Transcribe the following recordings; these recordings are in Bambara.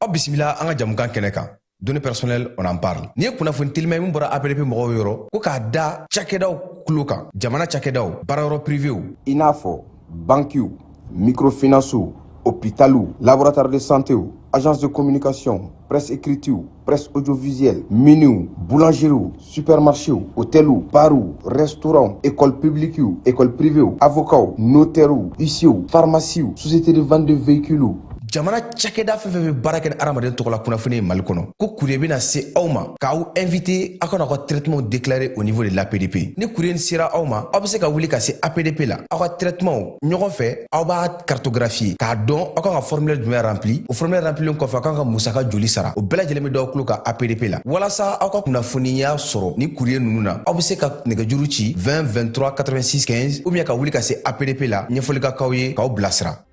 Aw bisimila an ka jamukan kɛnɛ kan. Données personnelles, on en parle. N'i ye kunnafoni telima min bɔra APDP mɔgɔw yɔrɔ ko k'a da cakɛdaw tulo kan, jamana cakɛdaw, baarayɔrɔ privéw, i n'a fɔ bankiw, microfinancew, hôpitaliw, laboratoire de santéw, agence de communication, presse écritew, presse audiovisuelle, miniw, boulangeriew, supermarchéw, hôteliw, barw, restaurants, école publiquew, école privéw, avocats, notaires, huissiers, pharmacies, société de vente de véhicules. Jamana cakɛda fɛn fɛn bɛ baara kɛ ni hadamaden tɔgɔ la kunnafoni ye Mali kɔnɔ, ko courrier bɛna se aw ma k'aw invité aw ka n'aw ka traitement déclarer au niveau de l'APDP. Ni courrier sera aw ma, aw bɛ se ka wuli ka se APDP la, aw ka traitement ɲɔgɔn fɛ, aw b'a cartographier k'a dɔn aw kan ka formulaire jumɛn rempli. O formulaire remplilen kɔfɛ, aw kan ka musaka joli sara, o bɛɛ lajɛlen bɛ d'aw tulo kan APDP la. Walasa aw ka kunnafoniya sɔrɔ ni courrier ninnu na, aw bɛ se ka nɛgɛjuru ci 20 23 86 15 ou bien ka wuli ka se APDP la, ɲɛfɔli ka k'aw ye k'aw bilasira.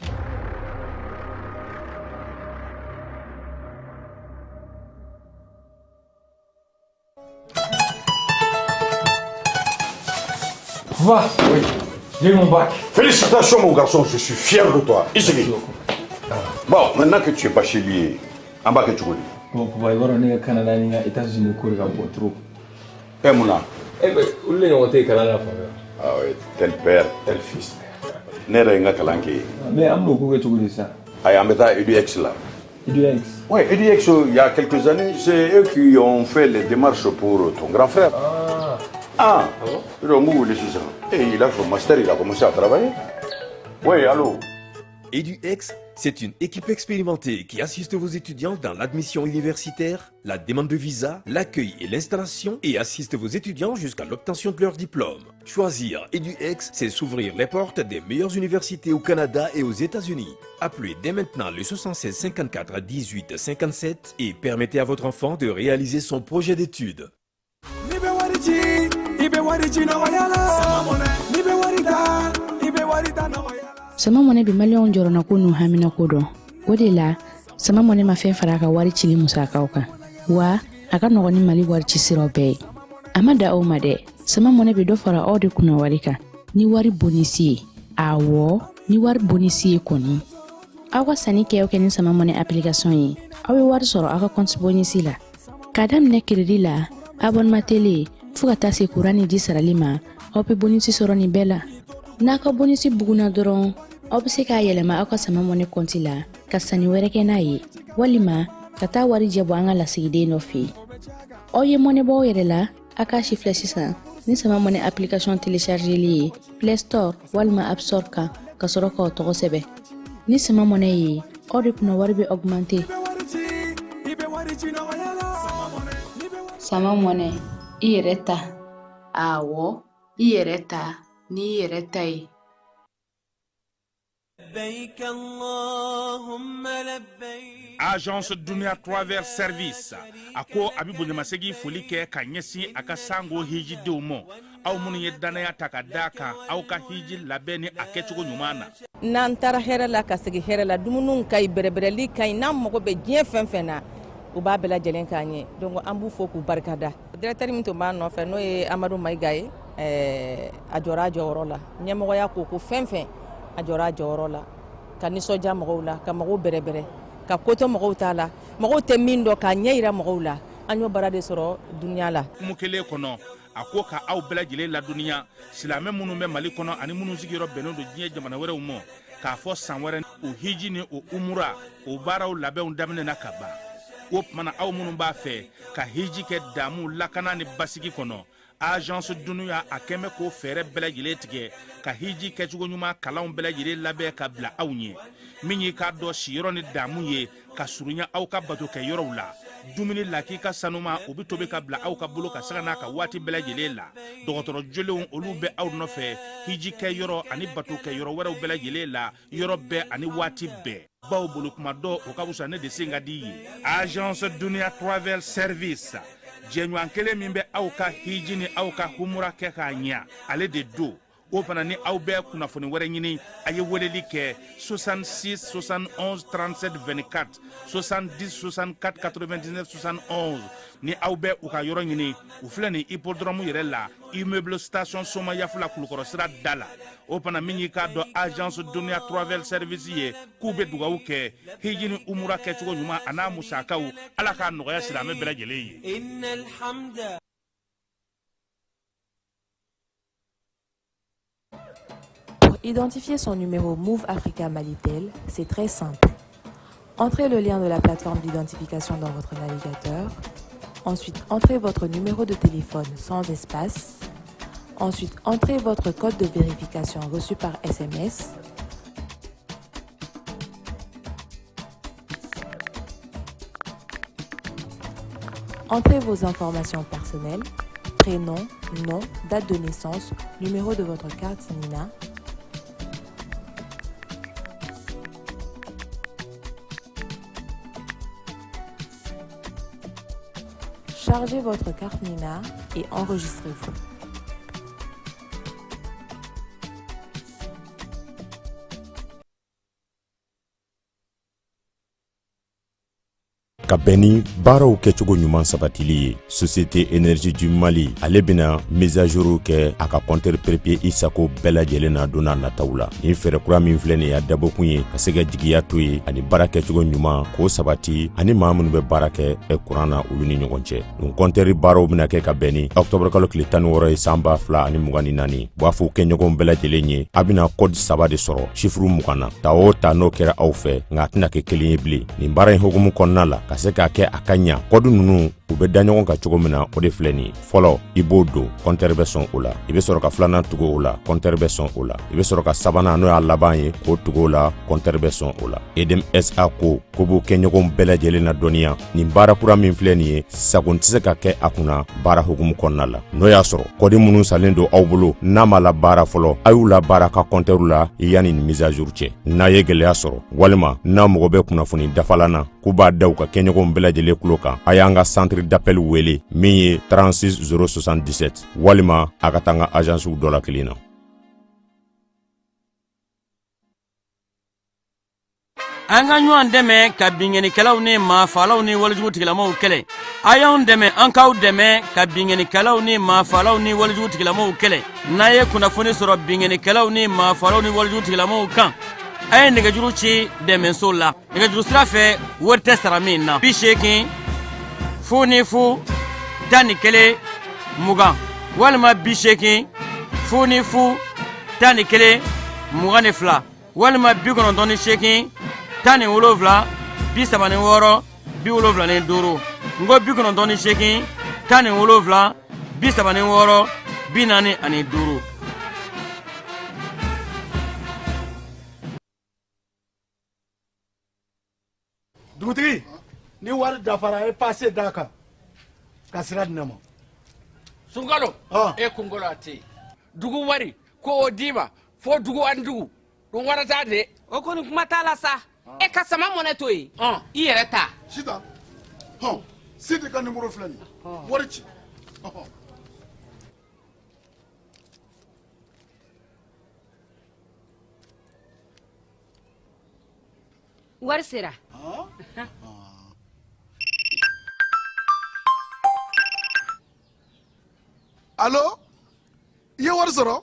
Va. Oui. J'ai eu mon bac. Félicitations, mon garçon, je suis fier de toi. Isigi. Bon, maintenant que tu es bachelier, en bas que tu connais. Bon, papa, i b'a dɔn ne ka Canada ni n ka États-Unis ko de ka bon trop. Eh, Mouna. Eh, mais olu de ɲɔgɔn tɛ yen kalan na fan fɛ. Ah oui, tel père, tel fils. Ne yɛrɛ ye n ka kalan kɛ yen. Mais an bɛn'o ko kɛ cogo di sisan? Ayi, an bɛ taa EDUX la. EDUX. Oui, EDUX, il y a quelques années, c'est eux qui ont fait les démarches pour ton grand frère. Ah. Ah, Ah bon? Donc, vous voulez ça. Et il a son master, il a commencé à travailler. Oui, allô? EduX, c'est une équipe expérimentée qui assiste vos étudiants dans l'admission universitaire, la demande de visa, l'accueil et l'installation et assiste vos étudiants jusqu'à l'obtention de leur diplôme. Choisir EduX, c'est s'ouvrir les portes des meilleures universités au Canada et aux États-Unis. Appelez dès maintenant le 76 54 18 57 et permettez à votre enfant de réaliser son projet d'études. N'i bɛ wari ci, i bɛ wari ci nɔgɔya la. N'i bɛ wari ta, i bɛ wari ta nɔgɔya la. Sama Mɔnɛ bɛ maliyɛnw jɔrɔnako n'u haminako dɔn. O de la, Sama Mɔnɛ ma fɛn fara a ka wari cili musakaw kan, wa a ka nɔgɔn ni Mali wari ci siraw bɛɛ ye. A ma da aw ma dɛ, Sama Mɔnɛ bɛ dɔ fara aw de kunna wari kan ni wari bonisi ye. Awɔ, ni wari bonisi ye kɔni, aw ka sanni kɛ o kɛ ni Sama Mɔnɛ application ye, aw bɛ wari sɔrɔ aw ka compte bonisi la, k'a daminɛ crédit la, abonnement télé, fo ka taa se kuran ni ji sarali ma. Aw bɛ bonisi sɔrɔ nin bɛɛ la. N'a ka bonisi bugunna dɔrɔn, aw bɛ se k'a yɛlɛma aw ka Sama Mɔnɛ kɔnti la ka sanni wɛrɛ kɛ n'a ye, walima ka taa wari jɛ bɔ an ka lasigiden dɔ fɛ yen. Aw ye mɔnɛ bɔ aw yɛrɛ la, a k'a si filɛ sisan ni Sama Mɔnɛ application téléchargeli ye Play Store walima App Store kan, ka sɔrɔ k'aw tɔgɔ sɛbɛn. Ni Sama Mɔnɛ ye, aw de kunna wari bɛ augmenter. I bɛ wari ci, i bɛ wari ci nɔgɔya la. Sama Mɔnɛ, i yɛrɛ ta. Awɔ, i yɛrɛ ta n'i yɛrɛ ta ye. Agence Dunia Travel Service a ko a bɛ bonyamasegin foli kɛ ka ɲɛsin a ka sango hijidenw ma, aw minnu ye dannaya ta ka d'a kan aw ka hiji labɛn ni a kɛcogo ɲuman na. N'an taara hɛrɛ la ka segin hɛrɛ la, dumuniw ka ɲi, bɛrɛbɛrɛli ka ɲi, n'an mago bɛ diɲɛ fɛn fɛn na, u b'a bɛɛ lajɛlen k'an ye. Donc an b'u fo k'u barikada. Directeur min tun b'an nɔfɛ, n'o ye Amadu Mayiga ye, a jɔra a jɔyɔrɔ la. Ɲɛmɔgɔya ko ko fɛn fɛn, a jɔra a jɔyɔrɔ la ka nisɔndiya mɔgɔw la, ka mɔgɔw bɛrɛbɛrɛ, ka ko to mɔgɔw t'a la, mɔgɔw tɛ min dɔn, k'a ɲɛ yira mɔgɔw la. An y'o baara de sɔrɔ dunuya la. Hukumu kelen kɔnɔ, a ko ka aw bɛɛ lajɛlen ladɔnniya, silamɛ minnu bɛ Mali kɔnɔ ani minnu sigiyɔrɔ bɛnnen don diɲɛ jamana wɛrɛw ma, k'a fɔ san wɛrɛ o hiji ni o umura o baaraw labɛnw daminɛna ka ban. O tuma na, aw minnu b'a fɛ ka hiji kɛ damu, lakana ni basigi kɔnɔ, Agence Dunuya a kɛn bɛ k'o fɛɛrɛ bɛɛ lajɛlen tigɛ ka hiji kɛcogo ɲuman kalanw bɛɛ lajɛlen labɛn ka bila aw ɲɛ. Min y'i k'a dɔn siyɔrɔ ni damu ye ka surunya aw ka bato kɛ yɔrɔw la, dumuni lakika sanuma, o bɛ tobi ka bila aw ka bolo ka saga n'a ka waati bɛɛ lajɛlen la. Dɔgɔtɔrɔ jolenw, olu bɛ aw nɔfɛ hiji kɛ yɔrɔ ani bato kɛ yɔrɔ wɛrɛw bɛɛ lajɛlen la, yɔrɔ bɛɛ ani waati bɛɛ, baw bolo kuma dɔ o ka fisa ne de sen ka di ye. Agence Dunia Travel Service, jɛɲɔgɔn kelen min bɛ aw ka hiji ni aw ka humura kɛ k'a ɲɛ, ale de don. O fana ni aw bɛ kunnafoni wɛrɛ ɲini, a ye weleli kɛ 66 71 37 24, 70 64 99 71. Ni aw bɛ u ka yɔrɔ ɲini, u filɛ nin hippodrome yɛrɛ la, immeuble station Somayaf la, Kulukɔrɔ sira da la. O fana min y'i k'a dɔn agence Dunia Travel Service ye, k'u bɛ dugawu kɛ hiji ni umura kɛcogo ɲuman a n'a musakaw, Ala k'a nɔgɔya silamɛ bɛɛ lajɛlen ye. Pour identifier son numéro Moov Africa Malitel, c'est très simple. Entrez le lien de la plateforme d'identification dans votre navigateur. Ensuite, entrez votre numéro de téléphone sans espace. Ensuite, entrez votre code de vérification reçu par SMS. Entrez vos informations personnelles, prénom, nom, date de naissance, numéro de votre carte NINA. Chargez votre carte NINA et enregistrez-vous. Ka bɛn ni baaraw kɛcogo ɲuman sabatili ye, Société Énergie du Mali, ale bɛna mise à jour kɛ a ka compteur prépayé i sago bɛɛ lajɛlen na don n'a nataw la. Nin fɛɛrɛ kura min filɛ nin ye, a dabɔkun ye ka se ka jigiya to ye ani baara kɛcogo ɲuman k'o sabati ani maa minnu bɛ baara kɛ kuran na, olu ni ɲɔgɔn cɛ. Nin compteur baaraw bɛna kɛ ka bɛn ni octobre kalo tile 16 ye san 2024. U b'a fɔ kɛɲɔgɔnw bɛɛ lajɛlen ye, a bɛna code saba de sɔrɔ chiffre 20 na. Ta o ta, n'o kɛra aw fɛ, nka a tɛna kɛ kelen ye bilen. Nin baara in hukumu kɔnɔna la, ka se k'a kɛ a ka ɲa, code ninnu u bɛ da ɲɔgɔn kan cogo min na, o de filɛ nin ye. Fɔlɔ, i b'o don, compteur bɛ sɔn o la. I bɛ sɔrɔ ka filanan tugu o la, compteur bɛ sɔn o la. I bɛ sɔrɔ ka sabanan, n'o y'a laban ye, k'o tugu o la, compteur bɛ sɔn o la. Edm SA ko ko b'o kɛɲɔgɔnw bɛɛ lajɛlen na dɔnniya, nin baara kura min filɛ nin ye, sagon tɛ se ka kɛ a kunna baara hukumu kɔnɔna la. N'o y'a sɔrɔ code minnu salen don aw bolo, n'a ma labaara fɔlɔ, a y'u labaara ka compteur la yanni nin mise à jour cɛ. N'a ye gɛlɛya sɔrɔ walima n'a mago bɛ kunnafoni dafalan na, k'u b'a da u ka kɛɲɔgɔnw bɛɛ lajɛlen tulo kan, a y'an ka centre d'appel wele min ye 36 077, walima a ka taa an ka agencew dɔ la kelen na. An ka ɲɔgɔn dɛmɛ ka binkannikɛlaw ni maafalaw ni walejugu tigilamaw kɛlɛ. A y'anw dɛmɛ, an k'aw dɛmɛ ka binkannikɛlaw ni maafalaw ni walejugu tigilamaw kɛlɛ. N'a ye kunnafoni sɔrɔ binkannikɛlaw ni maafalaw ni walejugu tigilamaw kan, a ye nɛgɛjuru ci dɛmɛso la nɛgɛjuru sira fɛ, wari tɛ sara min na: 80 00 11 20, walima 80 00 11 22, walima 98 17 36 75. N ko 98 17 36 45. Dugutigi, ni wari dafara, a ye pase d'a kan ka sira di ne ma. Sunkalo, e kunkolo a tɛ yen. Dugu wari ko o d'i ma fo dugu ani dugu dun wara t'a de. O kɔni, kuma t'a la sa. E ka Sama Mɔnɛ to yen, i yɛrɛ ta. Sitan hɔn, Sidi ka nimoro filɛ nin ye, wari ci. Ɔhɔn. Wari sera. Alo, i ye wari sɔrɔ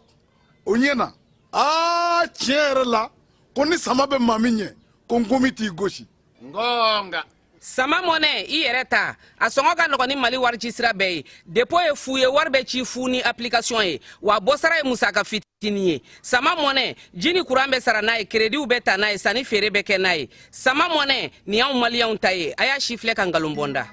o ɲɛ na. Aa, tiɲɛ yɛrɛ la, ko ni sama bɛ maa min ɲɛ, ko nkomi t'i gosi. Ngonga. Sama Mɔnɛ, i yɛrɛ ta, a sɔngɔ ka nɔgɔn ni Mali wari ci sira bɛɛ ye. Dépôt ye fu ye, wari bɛ ci fu ni application ye, wa bɔsara ye musaka fitinin ye. Sama Mɔnɛ, ji ni kuran bɛ sara n'a ye, créditw bɛ ta n'a ye, sanni feere bɛ kɛ n'a ye. Sama Mɔnɛ nin y'anw maliyɛnw ta ye. A y'a si filɛ ka nkalon bɔ n da.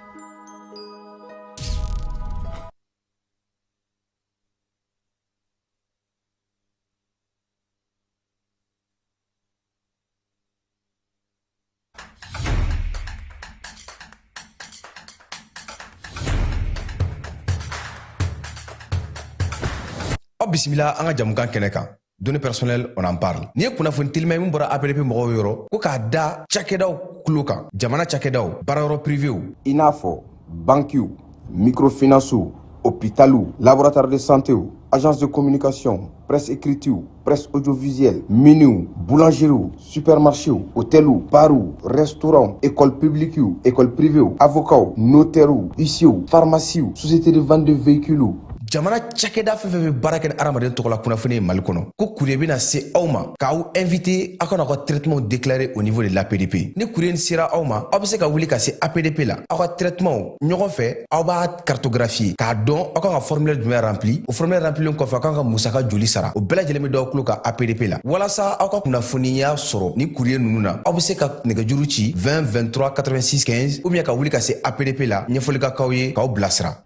Aw bisimila an ka jamukan kɛnɛ kan, données personnelles, on en parle. Nin ye kunnafoni telima ye min bɔra APDP mɔgɔw yɔrɔ, ko k'a da cakɛdaw tulo kan, jamana cakɛdaw, baarayɔrɔ privéw, i n'a fɔ bankiw, microfinancew, hôpitaliw, laboratoire de santéw, agence de communication. presse écritew, presse audiovisuelle, miniw, boulangeriew, supermarchéw, hôteliw, barw, restaurants, école publiquew, école privéew, avocats, notairew, huissierw, pharmaciew, société de vente de véhicules. Jamana cakɛda fɛn fɛn bɛ baara kɛ ni hadamaden tɔgɔla kunnafoni ye Mali kɔnɔ, ko courrier bɛna se aw ma k'aw invité aw ka n'aw ka traitement déclarer au niveau de l'APDP. Ni courrier sera aw ma, aw bɛ se ka wuli ka se APDP la, aw ka traitement ɲɔgɔn fɛ, aw b'a cartographier k'a dɔn aw kan ka formulaire jumɛn rempli. O formulaire remplilen kɔfɛ, aw kan ka musaka joli sara, o bɛɛ lajɛlen bɛ d'aw tulo kan APDP la. Walasa aw ka kunnafoniya sɔrɔ ni courrier ninnu na, aw bɛ se ka nɛgɛjuru ci 20 23 86 15 ou bien ka wuli ka se APDP la, ɲɛfɔli ka k'aw ye k'aw bilasira.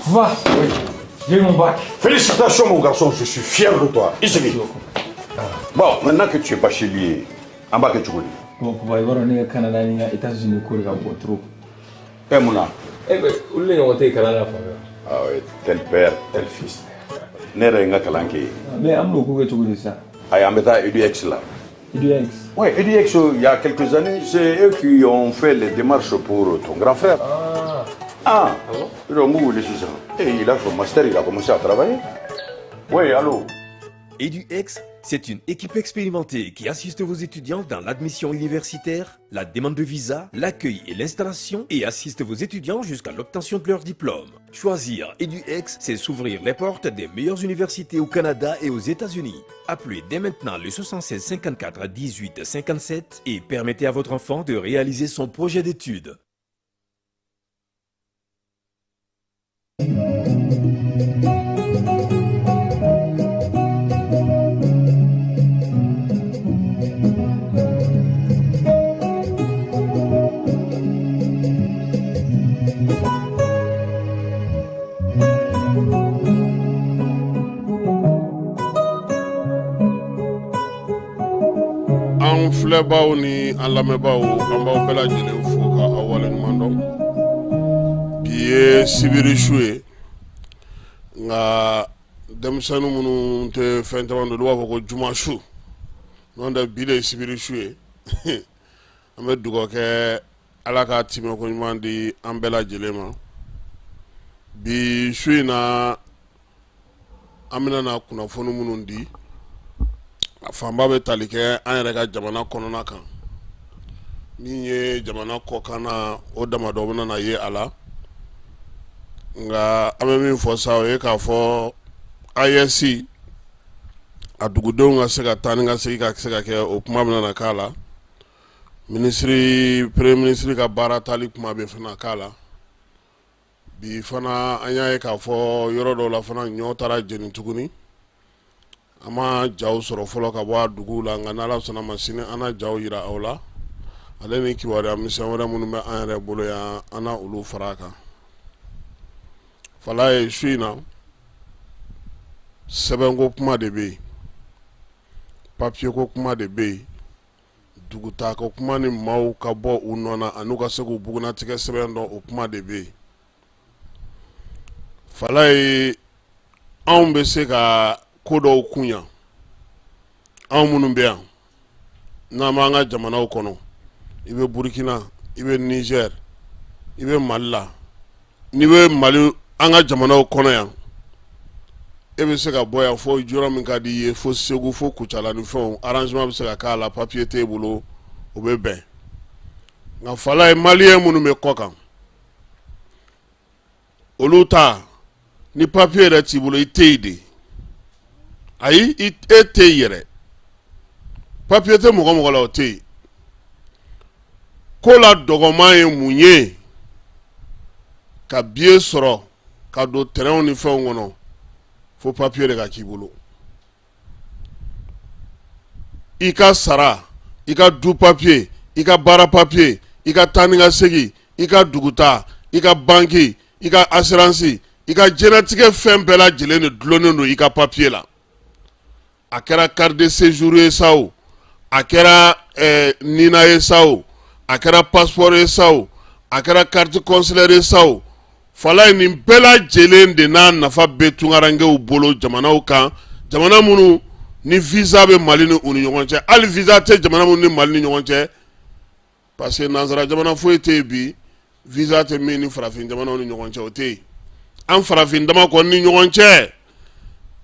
Va. Oui. J'ai eu mon bac. Félicitations, mon garçon, je suis fier de toi. Isigi. Bon, maintenant que tu es bachelier, an b'a kɛ cogo di? Bon, papa, i b'a dɔn ne ka Canada ni n ka États-Unis ko de ka bon trop. E mun na? Eh ben, olu de ɲɔgɔn tɛ yen kalan na fan bɛɛ. Ah oui, tel père, tel fils. Ne yɛrɛ ye n ka kalan kɛ yen. Mais an bɛn'o ko kɛ cogo di sisan? Ayi, an bɛ taa EDUX la. EDUX? Oui, EDUX, il y a quelques années, c'est eux qui ont fait les démarches pour ton grand frère. Ah. Ah, Ah bon? Ils ont sisan. Et il a son master, il a commencé à travailler. Oui, allô? EduX, c'est une équipe expérimentée qui assiste vos étudiants dans l'admission universitaire, la demande de visa, l'accueil et l'installation et assiste vos étudiants jusqu'à l'obtention de leur diplôme. Choisir EduX, c'est s'ouvrir les portes des meilleures universités au Canada et aux États-Unis. Appelez dès maintenant le 76 54 18 57 et permettez à votre enfant de réaliser son projet d'études. An filɛbaw ni an lamɛnbaaw, an b'aw bɛɛ lajɛlen fo ka aw waleɲuman dɔn. Bi ye sibiri su ye, nka denmisɛnnin minnu tɛ fɛn caman dɔn, olu b'a fɔ ko juma su. N'o tɛ, bi de ye sibiri su ye. An bɛ dugawu kɛ, Ala ka timɛko ɲuman di an bɛɛ lajɛlen ma. Bi su in na, an bɛna na kunnafoni minnu di, a fanba bɛ tali kɛ an yɛrɛ ka jamana kɔnɔna kan. Min ye jamana kɔkanna, o damadɔ bɛna na ye a la. Nka an bɛ min fɔ sa, o ye k'a fɔ AES a dugudenw ka se ka taa ni ka segin ka se ka kɛ, o kuma bɛna na k'a la. Minisiri, premier ministre ka baara taali kuma bɛ fana k'a la. Bi fana, an y'a ye k'a fɔ yɔrɔ dɔw la fana, ɲɔ taara jeni tuguni. An ma jaw sɔrɔ fɔlɔ ka bɔ a duguw la, nka n'Ala sɔnna ma, sini an na jaw yira aw la, ale ni kibaruya misɛn wɛrɛ minnu bɛ an yɛrɛ bolo yan, an na olu fara a kan. Fala ye su in na, sɛbɛnko kuma de bɛ yen, papiye ko kuma de bɛ yen, dugutaako kuma ni maaw ka bɔ u nɔ na an'u ka se k'u bugunnatigɛ sɛbɛn dɔn, o kuma de bɛ yen. Fala ye, anw bɛ se ka ko dɔw kun yan, anw minnu bɛ yan n'an b'an ka jamanaw kɔnɔ, i bɛ Burukina, i bɛ Niger, i bɛ Mali la, n'i bɛ Mali, an ka jamanaw kɔnɔ yan, e bɛ se ka bɔ yan fo yɔrɔ min ka di i ye, fo Segu, fo Kucala ni fɛnw, arrangement bɛ se ka k'a la, papier t'e bolo, o bɛ bɛn. Nka fala ye, maliyɛn minnu bɛ kɔ kan, olu ta, ni papiye yɛrɛ t'i bolo, i tɛ yen de. Ayi, e tɛ yen yɛrɛ. Papiye tɛ mɔgɔ mɔgɔ la, o tɛ yen. Ko la dɔgɔman ye mun ye? Ka billet sɔrɔ ka don tɛrɛnw ni fɛnw kɔnɔ, fo papiye de ka k'i bolo. I ka sara, i ka du papiye, i ka baara papiye, i ka taa ni ka segin, i ka dugutaa, i ka banki, i ka assurance, i ka diɲɛlatigɛ fɛn bɛɛ lajɛlen de dulonnen don i ka papiye la. A kɛra carte de séjour ye sa o, a kɛra nina ye sa o, a kɛra passeport ye sa o, a kɛra carte consulaire ye sa o, fala ye, nin bɛɛ lajɛlen de n'a nafa bɛ tunkarankew bolo jamanaw kan, jamana minnu ni visa bɛ Mali ni u ni ɲɔgɔn cɛ, hali visa tɛ jamana minnu ni Mali ni ɲɔgɔn cɛ. Parce que nansara jamana foyi tɛ yen bi visa tɛ min ni farafin jamanaw ni ɲɔgɔn cɛ, o tɛ yen. An farafin dama kɔni ni ɲɔgɔn cɛ,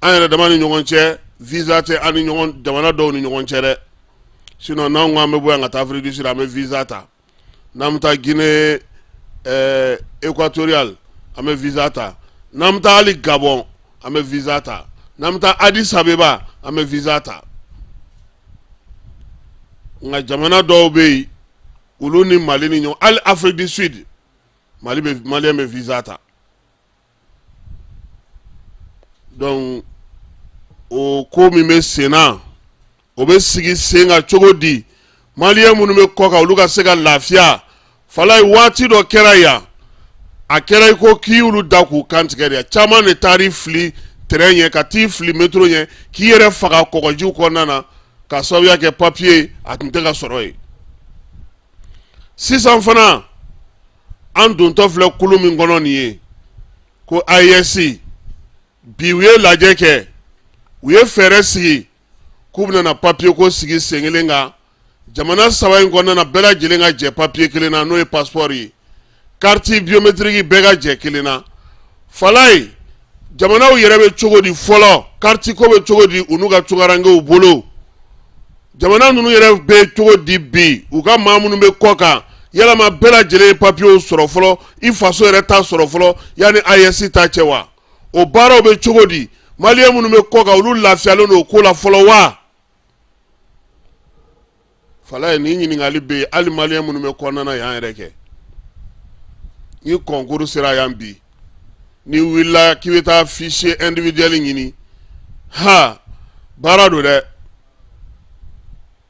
an yɛrɛ dama ni ɲɔgɔn cɛ, visa tɛ an ni ɲɔgɔn jamana dɔw ni ɲɔgɔn cɛ dɛ. Sinon n'anw ko an bɛ bɔ yan ka taa Afrique du Sud, an bɛ visa ta. N'an bɛ taa Guinée équatoriale, an bɛ visa ta. N'an bɛ taa hali Gabon, an bɛ visa ta. N'an bɛ taa Addis Abeba, an bɛ visa ta. Nka jamana dɔw bɛ yen, olu ni Mali ni ɲɔgɔn, hali Afrique du Sud, Mali bɛ, malien bɛ visa ta. Donc o ko min bɛ sen na, o bɛ sigi sen kan cogo di malien minnu bɛ kɔ kan, olu ka se ka lafiya? Falaye, waati dɔ kɛra yan, a kɛra i ko k'i y'olu da k'u kan tigɛ de. Caman de taar'i fili train ɲɛ, ka t'i fili métro ɲɛ, k'i yɛrɛ faga kɔgɔjiw kɔnɔna na, k'a sababuya kɛ papier a tun tɛ ka sɔrɔ yen. Sisan fana, an dontɔ filɛ kulu min kɔnɔ nin ye ko AES, bi u ye lajɛ kɛ, u ye fɛɛrɛ sigi k'u bɛna na papier ko sigi sen kelen kan jamana saba in kɔnɔna na, bɛɛ lajɛlen ka jɛ papier kelen na, n'o ye passeport ye, carte biométrique, bɛɛ ka jɛ kelen na. Falaye, jamanaw yɛrɛ bɛ cogo di fɔlɔ? Carte ko bɛ cogo di u n'u ka tunkarankew bolo? Jamana ninnu yɛrɛ bɛ cogo di bi? U ka maa minnu bɛ kɔ kan, yalama bɛɛ lajɛlen ye papiyew sɔrɔ fɔlɔ, i faso yɛrɛ ta sɔrɔ fɔlɔ yanni AES ta cɛ wa? O baaraw bɛ cogo di? Malien minnu bɛ kɔ kan, olu lafiyalen don o ko la fɔlɔ wa? Falaye, nin ɲininkali bɛ yen hali malien minnu bɛ kɔnɔna na yan yɛrɛ kɛ. Ni concours sera yan bi, n'i wulila k'i bɛ taa fichier individuel ɲini, ha, baara don dɛ.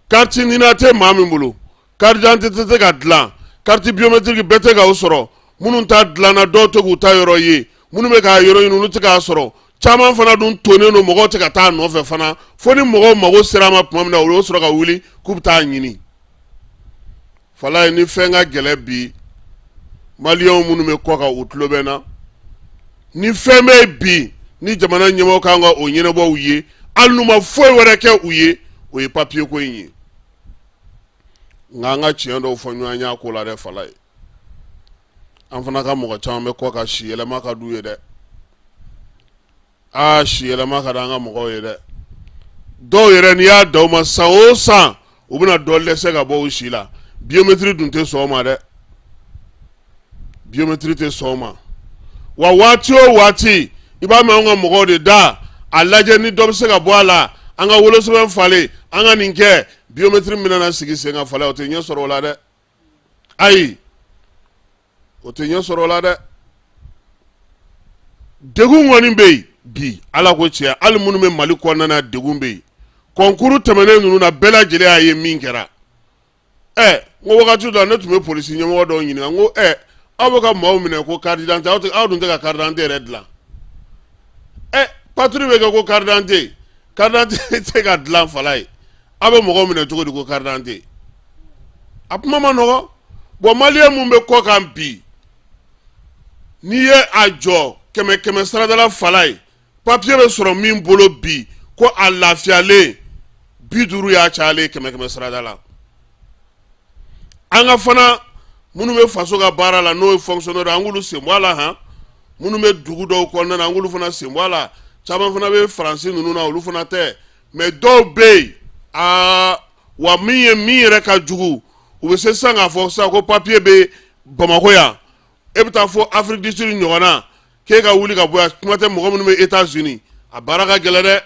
Carte NINA tɛ maa min bolo, carte d'identité tɛ ka dilan, carte biométrique bɛɛ tɛ ka o sɔrɔ. Minnu ta dilanna, dɔw tɛ k'u ta yɔrɔ ye. Minnu bɛ k'a yɔrɔ ɲini, olu tɛ k'a sɔrɔ. Caman fana dun tonnen don, mɔgɔw tɛ ka taa a nɔfɛ fana, fo ni mɔgɔw mago sera a ma tuma min na, olu bɛ sɔrɔ ka wuli k'u bɛ taa ɲini. Falaye, ni fɛn ka gɛlɛn bi, maliyɛnw minnu bɛ kɔ kan, u tulo bɛ n na. Ni fɛn bɛ bi ni jamana ɲɛmɔgɔ kan ka o ɲɛnabɔ u ye, hali n'u ma foyi wɛrɛ kɛ u ye, o ye papiye ko in ye. Nka an ka tiɲɛ dɔw fɔ ɲɔgɔn ye a ko la dɛ. Falaye, an fana ka mɔgɔ caman bɛ kɔ kan, si yɛlɛma ka d'u ye dɛ. Aa, si yɛlɛma ka di an ka mɔgɔw ye dɛ. Dɔw yɛrɛ, n'i y'a da u ma, san o san u bɛna dɔ dɛsɛ ka bɔ u si la. Biométrie dun tɛ sɔn o ma dɛ, biométrie tɛ sɔn o ma. Wa waati o waati, i b'a mɛn anw ka mɔgɔw de da a lajɛ ni dɔ bɛ se ka bɔ a la, an ka wolosɛbɛn falen, an ka nin kɛ. Biométrie min bɛna sigi sen kan, Falaye, o tɛ ɲɛ sɔrɔ o la dɛ. Ayi, o tɛ ɲɛ sɔrɔ o la dɛ. Degun kɔni bɛ yen bi, Ala ko tiɲɛ, hali minnu bɛ Mali kɔnɔna na, degun bɛ yen. Concours tɛmɛnen ninnu na, bɛɛ lajɛlen y'a ye min kɛra. Ɛ, n ko wagati dɔ la, ne tun bɛ polisi ɲɛmɔgɔ dɔw ɲininka, n ko ɛ, aw bɛ ka maaw minɛ ko carte d'identité, aw dun tɛ ka carte d'identité yɛrɛ dilan. Ɛ, patrouille bɛ kɛ ko carte d'identité, carte d'identité tɛ ka dilan. Falaye, aw bɛ mɔgɔw minɛ cogo di ko carte d'identité? A kuma ma nɔgɔ. Bon, malien mun bɛ kɔ kan bi, n'i ye a jɔ kɛmɛ kɛmɛ sarada la, Falaye, papiye bɛ sɔrɔ min bolo bi ko a lafiyalen, 50 y'a cayalen kɛmɛ kɛmɛ sarada la. An ka fana minnu bɛ faso ka baara la, n'o ye fonctionnaire, an k'olu sen bɔ a la. Han, minnu bɛ dugu dɔw kɔnɔna na, an k'olu fana sen bɔ a la. Caman fana bɛ Faransi ninnu na, olu fana tɛ. Mais dɔw bɛ yen, aa, wa min ye min yɛrɛ ka jugu, u bɛ se sisan k'a fɔ sisan ko papiye bɛ Bamakɔ yan, e bɛ taa fɔ Afrique du Sud ɲɔgɔn na k'e ka wuli ka bɔ yan, kuma tɛ mɔgɔ minnu bɛ États-Unis, a baara ka gɛlɛn dɛ.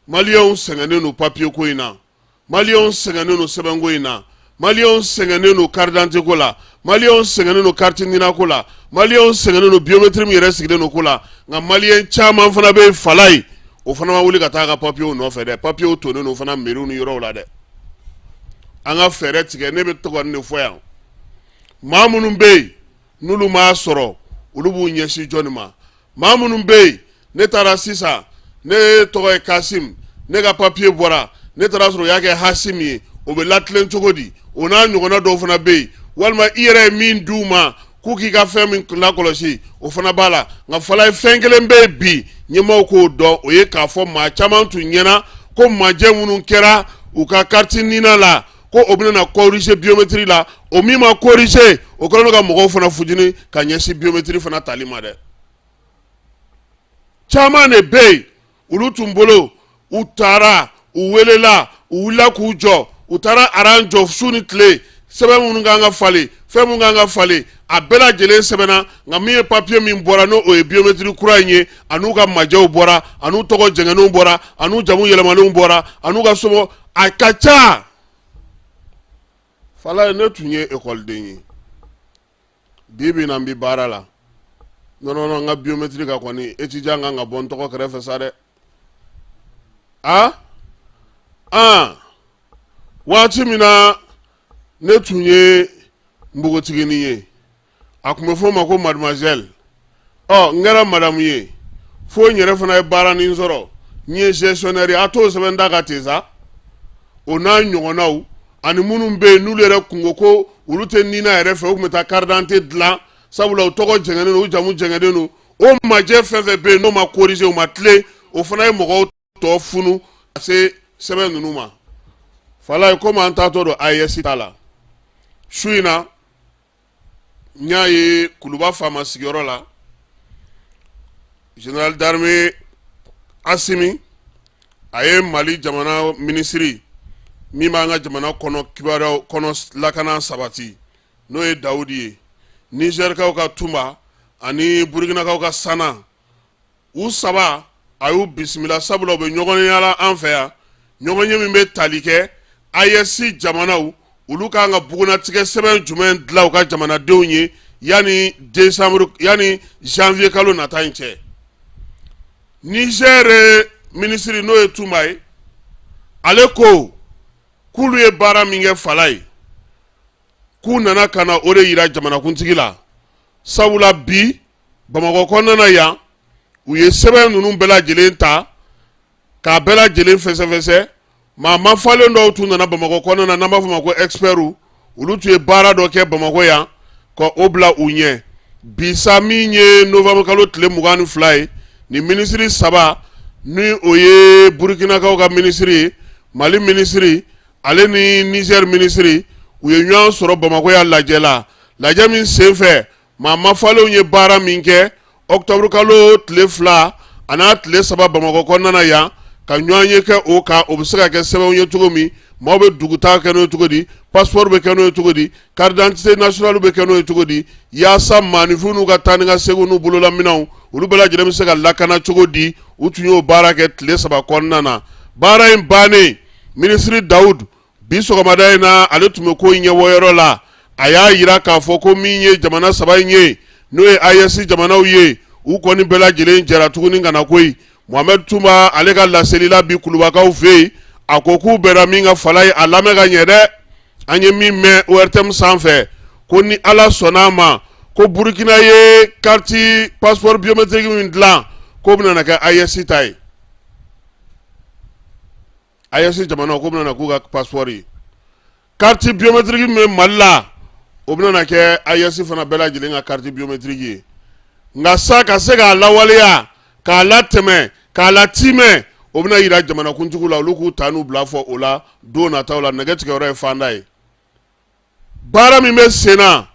Maliyɛnw sɛgɛnnen don papiye ko in na, maliyɛnw sɛgɛnnen don sɛbɛnko in na, maliyɛnw sɛgɛnnen don carte d'identité ko la, maliyɛnw sɛgɛnnen don carte NINA ko la, maliyɛnw sɛgɛnnen don biométrie min yɛrɛ sigilen don ko la. Nka maliyɛn caman fana bɛ Falaye, o fana ma wuli ka taa a ka papiyew nɔfɛ dɛ. Papiyew tonnen don fana mairie ni yɔrɔw la dɛ. An ka fɛɛrɛ tigɛ. Ne bɛ to ka nin de fɔ yan: maa minnu bɛ yen n'olu m'a sɔrɔ, olu b'u ɲɛsin jɔnni ma? Maa minnu bɛ yen, ne taara sisan, ne tɔgɔ ye Kasim, ne ka papiye bɔra, ne taara sɔrɔ u y'a kɛ Hasim ye, o bɛ latilen cogo di? O n'a ɲɔgɔnna dɔw fana bɛ yen. Walima i yɛrɛ ye min d'u ma k'u k'i ka fɛn min lakɔlɔsi, o fana b'a la. Nka Falaye, fɛn kelen bɛ yen bi, ɲɛmaaw k'o dɔn, o ye k'a fɔ maa caman tun ɲɛna ko majɛ minnu kɛra u ka carte NINA la. ko o bɛna na corriger biométrie la, o min ma corriger, o kɛlen don ka mɔgɔw fana fujini ka ɲɛsin biométrie fana tali ma dɛ. Caman de bɛ yen, olu tun bolo, u taara, u welela, u wulila k'u jɔ, u taara aran jɔ su ni tile. Sɛbɛn minnu kan ka falen, fɛn minnu kan ka falen, a bɛɛ lajɛlen sɛbɛnna. Nka min ye papiye min bɔra, n'o o ye biométrie kura in ye, an'u ka majɛw bɔra, an'u tɔgɔ jɛngɛnenw bɔra, an'u jamu yɛlɛmanenw bɔra, an'u ka somɔgɔ, a ka ca. Falaye, ne tun ye ekɔliden ye, bi bi in na n bɛ baara la. Non, non, non, n ka biométrie ka kɔni, étudiant kan ka bɔ n tɔgɔ kɛrɛfɛ sa dɛ. A aa, waati min na ne tun ye npogotiginin ye, a tun bɛ fɔ n ma ko mademoiselle. Ɔ, n kɛra madamu ye, fo n yɛrɛ fana ye baaranin sɔrɔ, n ye gestionnaire ye. A t'o sɛbɛn da kan ten sa. O n'a ɲɔgɔnnaw, ani minnu bɛ yen n'olu yɛrɛ kunko ko olu tɛ nina yɛrɛ fɛ, u tun bɛ taa carte d'identité dilan, sabula u tɔgɔ jɛngɛnnen don, u jamu jɛngɛnnen don. O majɛ fɛn fɛn bɛ yen n'o ma corriger, u ma tilen, o fana ye mɔgɔw tɔ funu ka se sɛbɛn ninnu ma. Falaye, komi an taatɔ don AES ta la su in na, n y'a ye Kuluba faama sigiyɔrɔ la, général d'armée Asimi, a ye Mali jamana minisiri min b'an ka jamana kɔnɔ kibaruyaw kɔnɔ lakana sabati, n'o ye Dawudi ye, Nizɛrikaw ka Tunba ani Burukinakaw ka Sana, u saba, a y'u bisimila, sabula u bɛ ɲɔgɔnya la an fɛ yan, ɲɔgɔnye min bɛ tali kɛ AES jamanaw, olu kan ka bugunnatigɛ sɛbɛn jumɛn dilan u ka jamanadenw ye yanni décembre, yanni janvier kalo nata in cɛ. Niger minisiri, n'o ye Tunba ye, ale ko k'olu ye baara min kɛ Falaye, k'u nana ka na o de yira jamanakuntigi la, sabula bi Bamakɔ kɔnɔna na yan, u ye sɛbɛn ninnu bɛɛ lajɛlen ta k'a bɛɛ lajɛlen fɛsɛfɛsɛ. Maa mafalen dɔw tun nana Bamakɔ kɔnɔna na, n'an b'a fɔ ma ko experts, olu tun ye baara dɔ kɛ Bamakɔ yan ka o bila u ɲɛ. Bi sa, min ye novembre kalo tile 22 ye, nin minisiri saba, ni o ye Burukinakaw ka minisiri ye, Mali minisiri, ale ni Niger minisiri, u ye ɲɔgɔn sɔrɔ Bamakɔ yan lajɛ la. Lajɛ min senfɛ, maa mafalenw ye baara min kɛ octobre kalo tile 2 an'a tile 3 Bamakɔ kɔnɔna na yan, ka ɲɔgɔn ye kɛ o kan, o bɛ se ka kɛ sɛbɛnw ye cogo min, maaw bɛ dugutaa kɛ n'o ye cogo di, passeport bɛ kɛ n'o ye cogo di, carte d'identité nationale bɛ kɛ n'o ye cogo di, yaasa maaninfin n'u ka taa ni ka segin n'u bololaminɛnw, olu bɛɛ lajɛlen bɛ se ka lakana cogo di. U tun y'o baara kɛ tile 3 kɔnɔna na. Baara in bannen, minisiri Dawudu, bi sɔgɔmada in na, ale tun bɛ ko in ɲɛbɔyɔrɔ la. A y'a yira k'a fɔ ko min ye jamana saba in ye, n'o ye AES jamanaw ye, u kɔni bɛɛ lajɛlen jɛra tuguni ka na koyi. Mohamed Tunba, ale ka laseli la bi Kulubakaw fɛ yen, a ko k'u bɛnna min kan Falaye, a lamɛn ka ɲɛ dɛ. An ye min mɛn ORTM sanfɛ, ko ni Ala sɔnna a ma, ko Burukina ye carte passeport biométrique min dilan, k'o bɛna na kɛ AES ta ye. AES jamana k'o bɛna k'u ka passeport ye. Carte biométrique min bɛ Mali la, o bɛna na kɛ AES fana bɛɛ lajɛlen ka carte biométrique ye. Nka sa, ka se k'a lawaleya, k'a latɛmɛ, k'a latimɛ, o bɛna yira jamanakuntigiw la, olu k'u ta n'u bila fɔ o la don nataw la. Nɛgɛ tigɛyɔrɔ ye fanda ye. Baara min bɛ sen na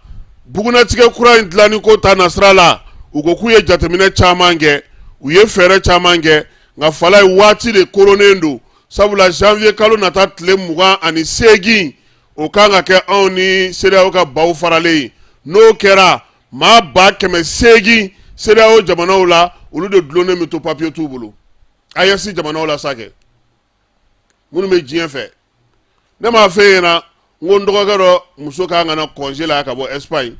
bugunnatigɛ kura in dilanni ko ta nasira la, u ko k'u ye jateminɛ caman kɛ, u ye fɛɛrɛ caman kɛ, nka Falaye, waati de koronnen don, sabula janvier kalo nata tile 28, o kan ka kɛ anw ni CEDEAO ka baw faralen ye. N'o kɛra, maa 800,000 CEDEAO jamanaw la, olu de dulonnen bɛ to, papiye t'u bolo, AES jamanaw la sa kɛ, minnu bɛ diɲɛ fɛ. Ne m'a f'e ɲɛna n ko n dɔgɔkɛ dɔ muso kan ka na congé la ka bɔ Espagne,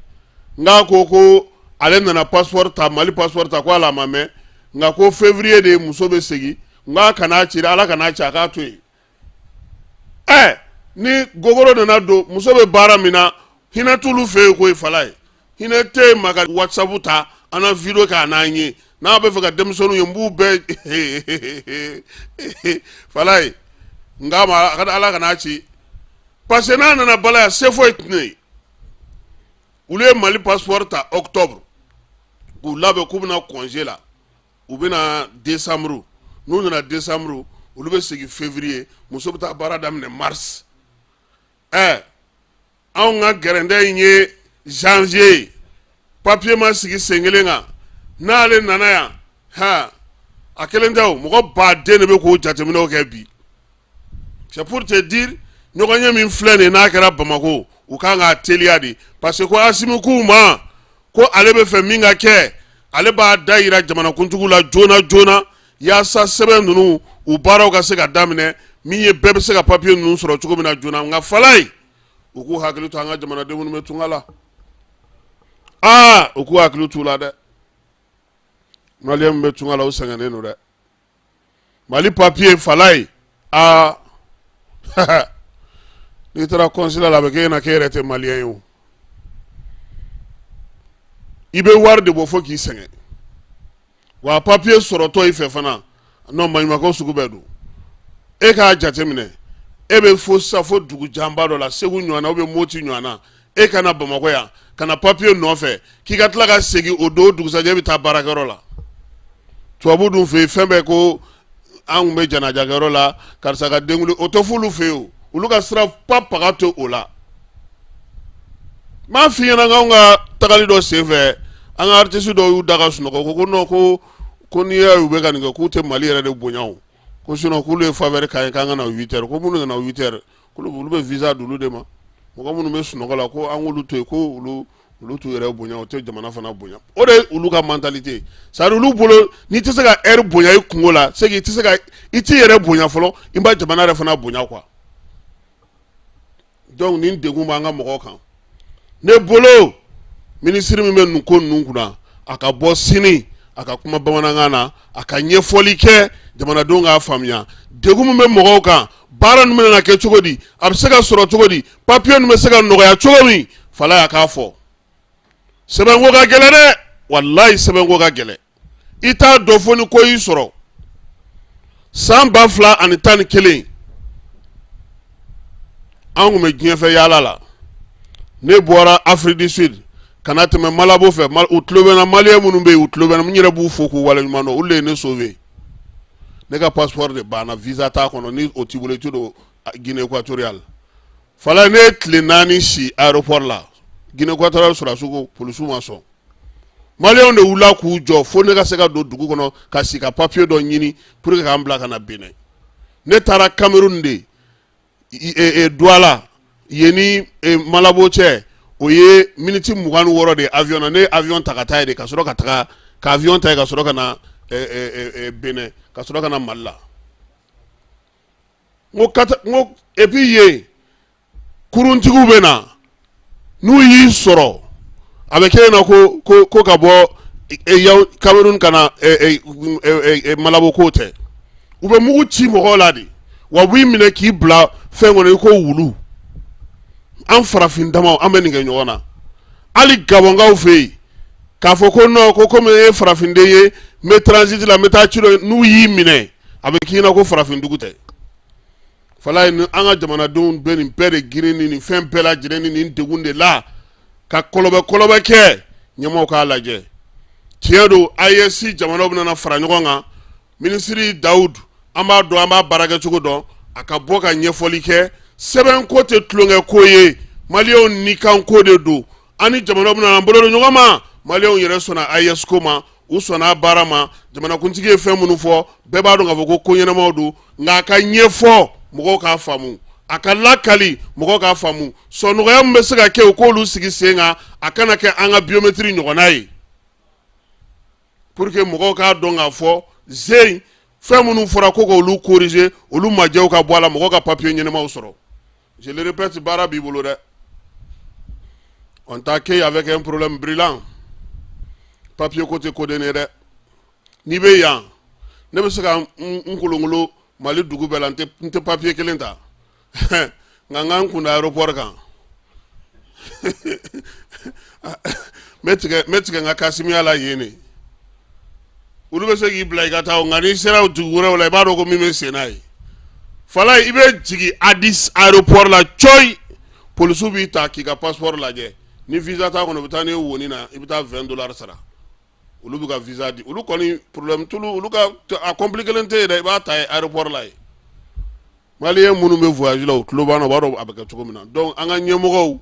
n k'a ko ko ale nana passeport ta, Mali passeport ta, ko hali a ma mɛn, nka ko février de muso bɛ segin. N k'a kan'a ci dɛ, Ala kan'a ci, a k'a to yen. Ɛ, ni gogoro nana don, muso bɛ baara min na, hinɛ t'olu fɛ yen koyi. Falaye, hinɛ tɛ yen. Ma ka WhatsApp ta, an na video kɛ a n'an ye, n'a bɛ fɛ ka denmisɛnninw ye, n b'u bɛɛ. Falaye, n k'a ma, Ala kan'a ci, parce que n'a nana balaya, se foyi tɛ ne ye. Olu ye Mali passeport ta octobre k'u labɛn k'u bɛna congé la, u bɛna décembre. N'u nana décembre, olu bɛ segin février, muso bɛ taa baara daminɛ mars. Ɛ anw ka gɛrɛndɛ in ye janvier ye, papier ma sigi sen kelen kan. N'ale nana yan, ha, a kelen tɛ o, mɔgɔ baden de bɛ k'o jateminɛw kɛ bi. C'est pour te dire, ɲɔgɔnye min filɛ nin ye, n'a kɛra Bamakɔ, u kan k'a teliya de, parce que ko Asimi k'u ma ko ale bɛ fɛ min ka kɛ, ale b'a da yira jamanakuntigiw la joona joona, yaasa sɛbɛn ninnu u baaraw ka se ka daminɛ, min ye bɛɛ bɛ se ka papiye ninnu sɔrɔ cogo min na joona. Nka Falaye, u k'u hakili to an ka jamanaden minnu bɛ tunga la, aa, u k'u hakili t'u la dɛ. Maliyɛn min bɛ tunga la, u sɛgɛnnen don dɛ. Mali papiye, Falaye, aa, n'i taara consulat la, a bɛ k'e ɲɛna k'e yɛrɛ tɛ maliyɛn ye o. I bɛ wari de bɔ fo k'i sɛgɛn, wa papiye sɔrɔtɔ i fɛ fana, non, maɲumanko sugu bɛɛ don. E k'a jateminɛ, e bɛ fo sa fo dugu janba dɔ la, Segu ɲɔgɔn na ou bien Moti ɲɔgɔn na, e ka na Bamakɔ yan ka na papiye nɔfɛ, k'i ka tila ka segin o don dugusajɛ, e bɛ taa baarakɛyɔrɔ la. Tubabu dun fɛ yen, fɛn bɛɛ ko an tun bɛ janajakɛyɔrɔ la, karisa ka denkundi, o tɛ f'olu fɛ yen o. Olu ka sira pa paga tɛ o la. N b'a f'i ɲɛna, k'anw ka tagali dɔ senfɛ, an ka artiste dɔw y'u da ka sunɔgɔ, ko non, ko n'i y'a ye u bɛ ka nin kɛ, k'u tɛ Mali yɛrɛ de bonya o, ko sinon k'olu ye faveur k'an ye k'an ka na 8 heures, ko minnu nana 8 heures, k'olu olu bɛ visa d'olu de ma. Mɔgɔ minnu bɛ sunɔgɔ la, ko an k'olu to yen, ko olu t'u yɛrɛ bonya, o tɛ jamana fana bonya. O de ye olu ka mentalité. C'est à dire, olu bolo, n'i tɛ se ka heure bonya i kungo la, c'est que i tɛ se ka i t'i yɛrɛ bonya fɔlɔ, i b'a jamana yɛrɛ fana bonya quoi. Donc nin degun b'an ka mɔgɔw kan. Ne bolo, minisiri min bɛ nin ko ninnu kunna, a ka bɔ sini, a ka kuma bamanankan na, a ka ɲɛfɔli kɛ jamanadenw k'a faamuya, degun min bɛ mɔgɔw kan, baara ninnu bɛna kɛ cogo di, a bɛ se ka sɔrɔ cogo di, papiye ninnu bɛ se ka nɔgɔya cogo min. Falaye a k'a fɔ. Sɛbɛnko ka gɛlɛn dɛ, walayi, sɛbɛnko ka gɛlɛn. I t'a dɔn fo ni ko y'i sɔrɔ. San 2011, an tun bɛ diɲɛfɛ yaala la. Ne bɔra Afrique du Sud ka na tɛmɛ Malabo fɛ. U tulo bɛ n na, maliyɛn minnu bɛ yen, u tulo bɛ n na, n yɛrɛ b'u fo k'u waleɲuman dɔn. Olu de ye ne sauver. Ne ka passeport de banna, visa t'a kɔnɔ. Ni o t'i bolo, i tɛ don Guinée équatoriale. Falaye, ne ye tile 4 si aéroport la. Guinée équatoriale sɔrɔdasiw ko, polisiw ma sɔn. Maliyɛnw de wulila k'u jɔ fo ne ka se ka don dugu kɔnɔ ka si ka papiye dɔ ɲini pour que k'an bila ka na Benin. Ne taara Cameroun de, Douala, yen ni Malabo cɛ, o ye miniti 26 de ye avion na. Ne ye avion ta ka taa yen de, ka sɔrɔ ka taga ka avion ta yen, ka sɔrɔ ka na Benin, ka sɔrɔ ka na Mali la. N ko n ko et puis yen kuruntigiw bɛ na, n'u y'i sɔrɔ, a bɛ kɛ ɲɛna ko ka bɔ Cameroun ka na Malabo ko tɛ. U bɛ mugu ci mɔgɔw la de, wa u b'i minɛ k'i bila fɛn kɔnɔ i ko wulu. An farafin damaw, an bɛ nin kɛ ɲɔgɔn na. Hali Gabɔnkaw fɛ yen, k'a fɔ ko non, ko komi e ye farafinden ye, n bɛ transit la, n bɛ taa ci dɔ, n'u y'i minɛ, a bɛ k'i ɲɛna ko farafin dugu tɛ. Falaye, ni an ka jamanadenw bɛ nin bɛɛ de girin ni nin fɛn bɛɛ lajɛlen ni nin degun de la, ka kɔlɔbɛ kɔlɔbɛ kɛ. Ɲɛmaaw k'a lajɛ. Tiɲɛ don, AES jamanaw bɛna fara ɲɔgɔn kan. Minisiri Dawudu, an b'a dɔn, an b'a baarakɛ cogo dɔn, a ka bɔ ka ɲɛfɔli kɛ. Sɛbɛnko tɛ tulonkɛ ko ye, maliyɛnw nikan ko de don. An ni jamanaw bɛna an bolo don ɲɔgɔn ma. Maliyɛnw yɛrɛ sɔnna AES ko ma, u sɔnna a baara ma. Jamanakuntigi ye fɛn minnu fɔ, bɛɛ b'a dɔn k'a fɔ ko ɲɛnamaw don. Nka a ka ɲɛfɔ mɔgɔw k'a faamu, a ka lakali mɔgɔw k'a faamu, sɔnɔgɔya min bɛ se ka kɛ, u k'olu sigi sen kan, a kana kɛ an ka biométrie ɲɔgɔnna ye, pour que mɔgɔw k'a dɔn k'a fɔ zen fɛn minnu fɔra ko k'olu corriger, olu majɛw ka bɔ a la, mɔgɔw ka papier ɲɛnamaw sɔrɔ. Je le répète, baara b'i bolo dɛ. On t'accueille avec un problème brûlant. Papier ko tɛ koden ye dɛ. N'i bɛ yan, ne bɛ se ka n kolonkolon Mali dugu bɛɛ la, n tɛ papier kelen ta, nka n ka n kun da aéroport kan, n bɛ tigɛ n ka kasimiya la yen de. Olu bɛ se k'i bila i ka taa, nka n'i sera dugu wɛrɛw la, i b'a dɔn ko min bɛ sen na ye. Falaye, i bɛ jigin Addis aéroport la coyi, polisiw b'i ta k'i ka passeport lajɛ. Ni visa t'a kɔnɔ, u bɛ taa n'i ye woni na, i bɛ taa 20 dollars sara. Olu bɛ ka visa di, olu kɔni problème t'olu, olu ka a compliqué tɛ yen dɛ. I b'a ta yen aéroport la yen. Malien minnu bɛ voyage la, u tulo b'an na, u b'a dɔn a bɛ kɛ cogo min na. Donc an ka ɲɛmɔgɔw,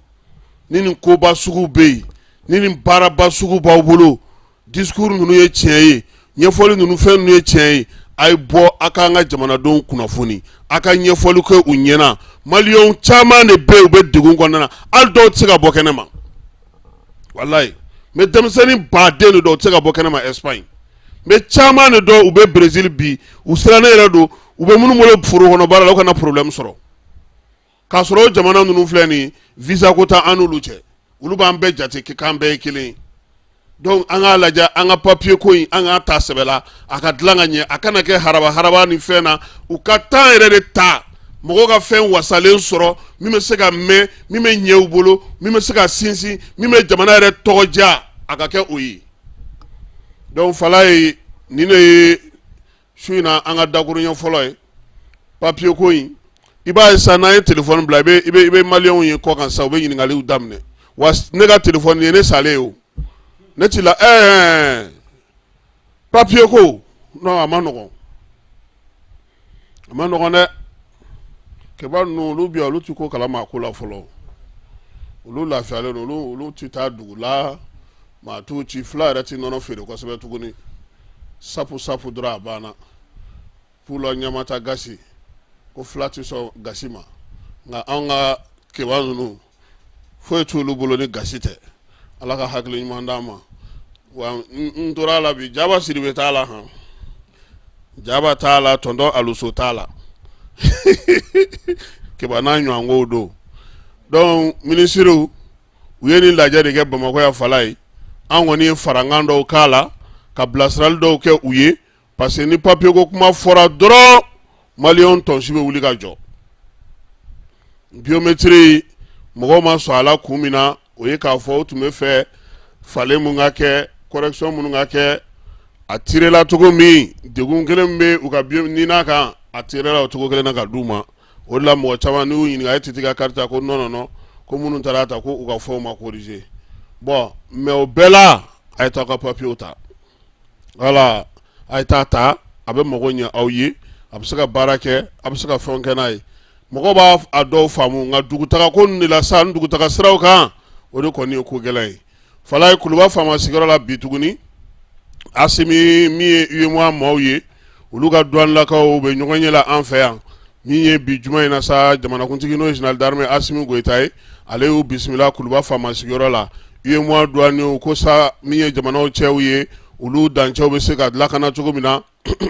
ni nin koba sugu bɛ yen, ni nin baaraba sugu b'aw bolo, discours ninnu ye tiɲɛ ye, ɲɛfɔli ninnu, fɛn ninnu ye tiɲɛ ye, a ye bɔ a k'an ka jamanadenw kunnafoni, a ka ɲɛfɔli kɛ u ɲɛna. Maliyɛnw caman de bɛ yen, u bɛ degun kɔnɔna na, hali dɔw tɛ se ka bɔ kɛnɛ ma. Walayi, n bɛ denmisɛnnin baden de dɔn, u tɛ se ka bɔ kɛnɛ ma Espagne. N bɛ caman de dɔn, u bɛ Brésil bi, u sirannen yɛrɛ don, u bɛ minnu bolo foro kɔnɔ baara la, u kana problème sɔrɔ. K'a sɔrɔ o jamana ninnu filɛ nin ye, visa ko t'an n'olu cɛ, olu b'an bɛɛ jate k'an bɛɛ ye kelen ye. Donc an k'a lajɛ, an ka papier ko in, an k'a ta sɛbɛ la, a ka dilan ka ɲɛ, a kana kɛ haraba haraba ni fɛn na. U ka temps yɛrɛ de ta, mɔgɔw ka fɛn wasalen sɔrɔ min bɛ se ka mɛn, min bɛ ɲɛ u bolo, min bɛ se ka sinsin, min bɛ jamana yɛrɛ tɔgɔ diya, a ka kɛ o ye. Donc Falaye, nin de ye su in na an ka dakuruɲɛ fɔlɔ ye, papier ko in. I b'a ye sisan, n'an ye téléphone bila, i bɛ maliyɛnw ye kɔ kan sisan, u bɛ ɲininkaliw daminɛ. Wa ne ka téléphone ye ne salen ye o, ne ti la papier ko. Non, a ma nɔgɔn, a ma nɔgɔn dɛ. Kɛba ninnu, olu bi yan, olu ti ko kalama a ko la fɔlɔ, olu lafiyalen don, olu ti taa dugu la, maa t'u ci, fila yɛrɛ ti nɔnɔ feere kosɛbɛ tuguni, sapu sapu dɔrɔn a banna. Pula ɲamata gasi ko fila tɛ sɔn gasi ma, nka anw ka keba ninnu, foyi t'olu bolo ni gasi tɛ. Ala ka hakili ɲuman d'an ma. Wa n tora a la bi, Jaba Sidibe t'a la, han, Jaba t'a la, tonton Aluso t'a la, keba n'a ɲɔgɔnkow don. Donc minisiriw, u ye nin lajɛ de kɛ Bamakɔ yan Falaye. An kɔni ye farankan dɔw k'a la, ka bilasirali dɔw kɛ u ye, parce que ni papier ko kuma fɔra dɔrɔn, maliyɛnw tɔnsi bɛ wuli ka jɔ. Biométrie, mɔgɔw ma sɔn a la kun min na, o ye k'a fɔ u tun bɛ fɛ falen mun ka kɛ, correction minnu ka kɛ, a tirela cogo min, degun kelen bɛ u ka nina kan, a tirela o cogo kelen na ka d'u ma. O de la mɔgɔ caman, n'i y'u ɲininka, e tɛ t'i ka carte ta, ko non non non, ko minnu taara ta, ko u ka fɛnw ma corriger. Bon, mais o bɛɛ la, a ye taa ka papiyew ta. Voilà, a ye taa ta, a bɛ mago ɲɛ aw ye, a bɛ se ka baara kɛ, a bɛ se ka fɛnw kɛ n'a ye. Mɔgɔ b'a a dɔw faamu, nka dugutaga ko ninnu de la sa, ni dugutaga siraw kan, o de kɔni ye ko gɛlɛn ye. Falaye, Kuluba faama sigiyɔrɔ la bi tuguni, Asimi min ye UEMOA maaw ye, olu ka douanelakaw bɛ ɲɔgɔn ye la an fɛ yan. Min ye bi juma in na sa, jamanakuntigi n'o ye général d'armée Asimi Goyita ye, ale y'u bisimila Kuluba faama sigiyɔrɔ la. UEMOA douaniers ko sa, min ye jamanaw cɛw ye, olu dancɛw bɛ se ka lakana cogo min na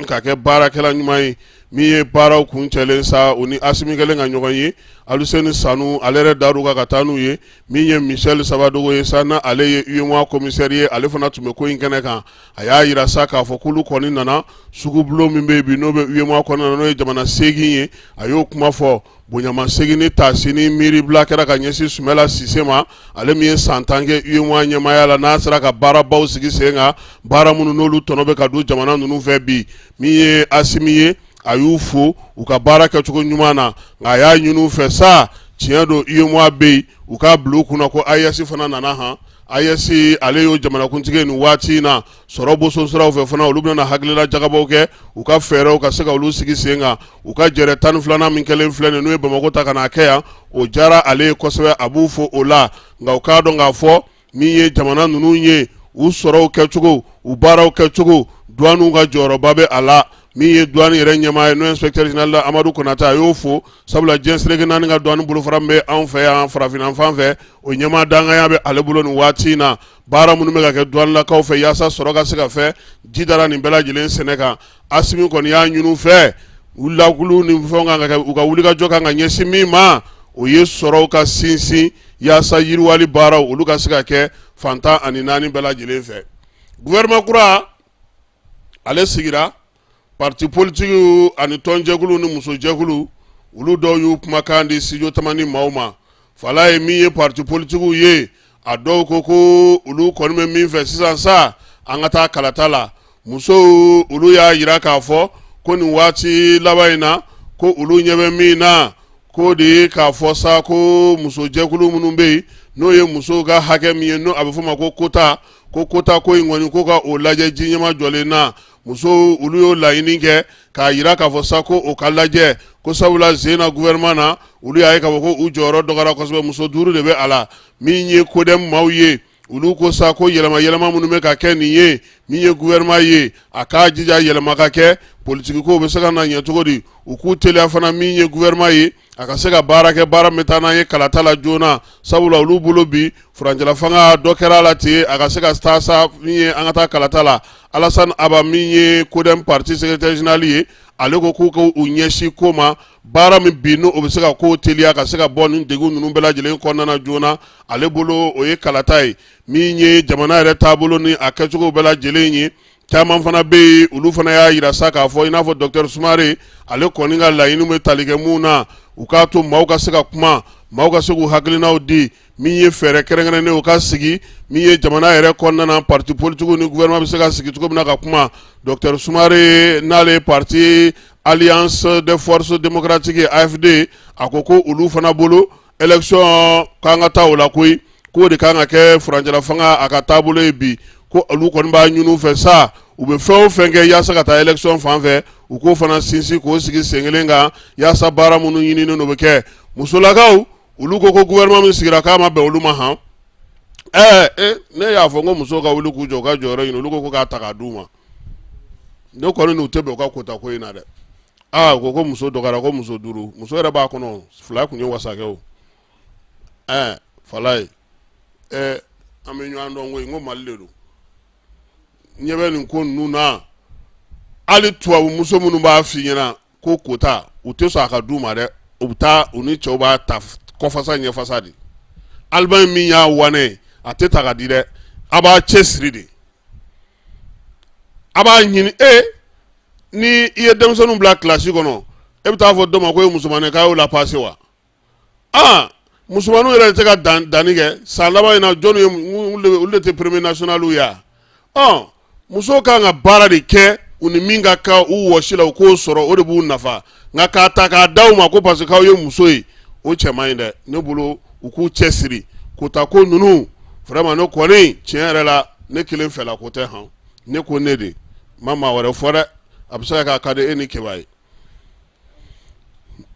ka kɛ baarakɛla ɲuman ye. Min ye baaraw kuncɛlen sa, u ni Asimi kɛlen ka ɲɔgɔn ye, Aluseni Sanu, ale yɛrɛ dar'u kan ka taa n'u ye. Min ye Michel Sawadogo ye sa, na ale ye UEMOA commissaire ye, ale fana tun bɛ ko in kɛnɛ kan. A y'a jira sa k'a fɔ k'olu kɔni nana sugubulon min bɛ yen bi, n'o bɛ UEMOA kɔnɔna na, n'o ye jamana 8 ye, a y'o kuma fɔ. Bonyamasegin ni taasini miiribila kɛra ka ɲɛsin Sumala Sise ma, ale min ye san 10 kɛ UEMOA ɲɛmaaya la, n'a sera ka baarabaw sigi sen kan, baara minnu n'olu tɔnɔ bɛ ka dun jamana ninnu fɛ bi. Min ye Asimi ye, a y'u fo u ka baara kɛcogo ɲuman na, nka a y'a ɲini u fɛ sa, tiɲɛ don UEMOA bɛ yen, u k'a bila u kunna ko AES fana nana. Han, AES, ale y'o jamanakuntigi ye nin waati in na. Sɔrɔ boso siraw fɛ fana, olu bɛna hakilila jagabɔw kɛ, u ka fɛɛrɛw ka se ka olu sigi sen kan. U ka jɛrɛ 12nan min kɛlen filɛ nin, n'o ye Bamakɔ ta ka n'a kɛ yan, o diyara ale ye kosɛbɛ, a b'u fo o la. Nka u k'a dɔn k'a fɔ min ye jamana ninnu ye, u sɔrɔw kɛcogo, u baaraw kɛcogo, douanew ka jɔyɔrɔba bɛ a la. Min ye douane yɛrɛ ɲɛmaa ye, n'o ye inspecteur général Amadu Konate, a y'o fo, sabula diɲɛ seleke naani ka douane bolofara min bɛ anw fɛ yan farafinna fan fɛ, o ɲɛmaa danganya bɛ ale bolo nin waati in na. Baara minnu bɛ ka kɛ douanelakaw fɛ yaasa sɔrɔ ka se ka fɛ, ji dara nin bɛɛ lajɛlen sɛnɛ kan. Asimi kɔni y'a ɲini u fɛ, u lakulu ni fɛnw kan ka kɛ, u ka wulikajɔ kan ka ɲɛsin min ma, o ye sɔrɔw ka sinsin yaasa yiriwali baaraw olu ka se ka kɛ fan 14 bɛɛ lajɛlen fɛ. Gouvernement kura, ale sigira. Parti politigiw ani tɔnjɛkulu ni musojɛkulu, olu dɔw y'u kumakan di studio Tamani maaw ma. Falaye, min ye parti politigiw ye, a dɔw ko ko olu kɔni bɛ min fɛ sisan sa, an ka taa kalata la. Musow, olu y'a jira k'a fɔ ko nin waati laban in na, ko olu ɲɛ bɛ min na, k'o de ye k'a fɔ sa ko musojɛkulu minnu bɛ yen, n'o ye musow ka hakɛ min ye, n'o a bɛ f'o ma ko quota, ko quota ko in kɔni, ko ka o lajɛ ji ɲɛma jɔlen na. Musow olu y'o laɲini kɛ k'a jira k'a fɔ sa ko o ka lajɛ ko sabula sen na gouvernement na olu y'a ye k'a fɔ ko u jɔyɔrɔ dɔgɔyara kosɛbɛ, muso 5 de bɛ a la. Min ye CODEM maaw ye, olu ko sa ko yɛlɛma yɛlɛma minnu bɛ ka kɛ nin ye, min ye gouvernement ye, a k'a jija yɛlɛma ka kɛ, politiki kow bɛ se ka na ɲɛ cogo di, u k'u teliya fana min ye gouvernement ye, a ka se ka baara kɛ, baara min bɛ taa n'an ye kalata la joona, sabula olu bolo bi furancɛla fanga dɔ kɛra a la ten, a ka se ka taa sa min ye an ka taa kalata la. Alassane Aba min ye CODEM parti secrétaire général ye, ale ko k'u ka u ɲɛsin ko ma, baara min bi n'o bɛ se ka ko teliya ka se ka bɔ nin degun ninnu bɛɛ lajɛlen kɔnɔna na joona, ale bolo o ye kalata ye. Min ye jamana yɛrɛ taabolo ni a kɛcogo bɛɛ lajɛlen ye, caman fana bɛ yen, olu fana y'a jira sa k'a fɔ i n'a fɔ docteur Sumare, ale kɔni ka laɲini bɛ tali kɛ mun na, u k'a to maaw ka se ka kuma, maaw ka se k'u hakilinaw di, min ye fɛɛrɛ kɛrɛnkɛrɛnnen o ka sigi, min ye jamana yɛrɛ kɔnɔna na parti politique ni gouvernement bɛ se ka sigi cogo min na ka kuma. Docteur Sumare n'ale ye parti Alliance des forces démocratiques AFD, a ko ko olu fana bolo élection k'an ka taa o la koyi, k'o de kan ka kɛ furancɛla fanga a ka taabolo ye bi, ko olu kɔni b'a ɲini u fɛ sa, u bɛ fɛn o fɛn kɛ yaasa ka taa élection fan fɛ, u k'o fana sinsin k'o sigi sen kelen kan yaasa baara minnu ɲininen o bɛ kɛ. Musolakaw olu ko ko gouvernement min sigira k'a ma bɛn olu ma han. Ɛɛ ne y'a fɔ n ko musow ka wuli k'u jɔ u ka jɔyɔrɔ ɲini, olu ko ko k'a ta k'a d'u ma. Ne kɔni n'u tɛ bɛn u ka quota ko in na dɛ. Aa u ko ko muso dɔgɔyara, ko muso 5, muso yɛrɛ b'a kɔnɔ, 2 tun ye wasakɛ o. Ɛɛ falaye, ɛɛ an bɛ ɲɔgɔn dɔn koyi, n ko Mali de don. Ɲɛ bɛ nin ko ninnu na, hali tubabu muso minnu b'a f'i ɲɛna ko quota, u tɛ sɔn a ka d'u ma dɛ, u bɛ taa u ni cɛw b'a ta kɔfasa ɲɛfasa de. Allemagne min y'a wanɛ, a tɛ ta ka di dɛ, a b'a cɛ siri de, a b'a ɲini. E ni i ye denmisɛnninw bila kilasi kɔnɔ, e bɛ taa fɔ dɔ ma ko e musomannin k'a y'o la passe wa? Aa musomanninw yɛrɛ tɛ ka danni kɛ san laban in na, jɔnni ye olu de tɛ premier national ye wa? Ɔ musow kan ka baara de kɛ, u ni min ka kan u wɔsi la, u k'o sɔrɔ, o de b'u nafa. Nka k'a ta k'a d'aw ma ko parce que k'aw ye muso ye, o cɛ man ɲi dɛ. Ne bolo u k'u cɛ siri quota ko ninnu, vraiment ne kɔni tiɲɛ yɛrɛ la, ne kelen fɛla ko tɛ han, ne ko ne de ma maa wɛrɛ fɔ dɛ, a bɛ se ka kɛ a ka di e ni Keba ye.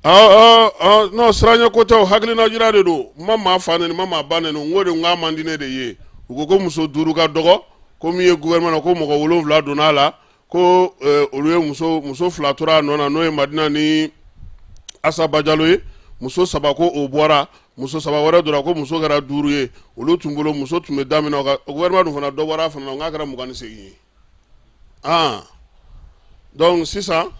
Non, siranɲɛ ko tɛ o, hakilina jira de don. N ma maa fa neni, n ma maa ba neni, n ko de n k'a man di ne de ye. U ko ko muso 5 ka dɔgɔ, ko min ye gouvernement na ko mɔgɔ 7 donna a la, ko olu ye muso 2 tora a nɔ na, n'o ye Madina ni Asa Bajalo ye, muso 3 ko o bɔra, muso 3 wɛrɛ donna, ko muso kɛra 5 ye. Olu tun bolo muso tun bɛ daminɛ o ka gouvernement dun fana dɔ bɔra a fana na, n k'a kɛra 28 ye. Ah donc sisan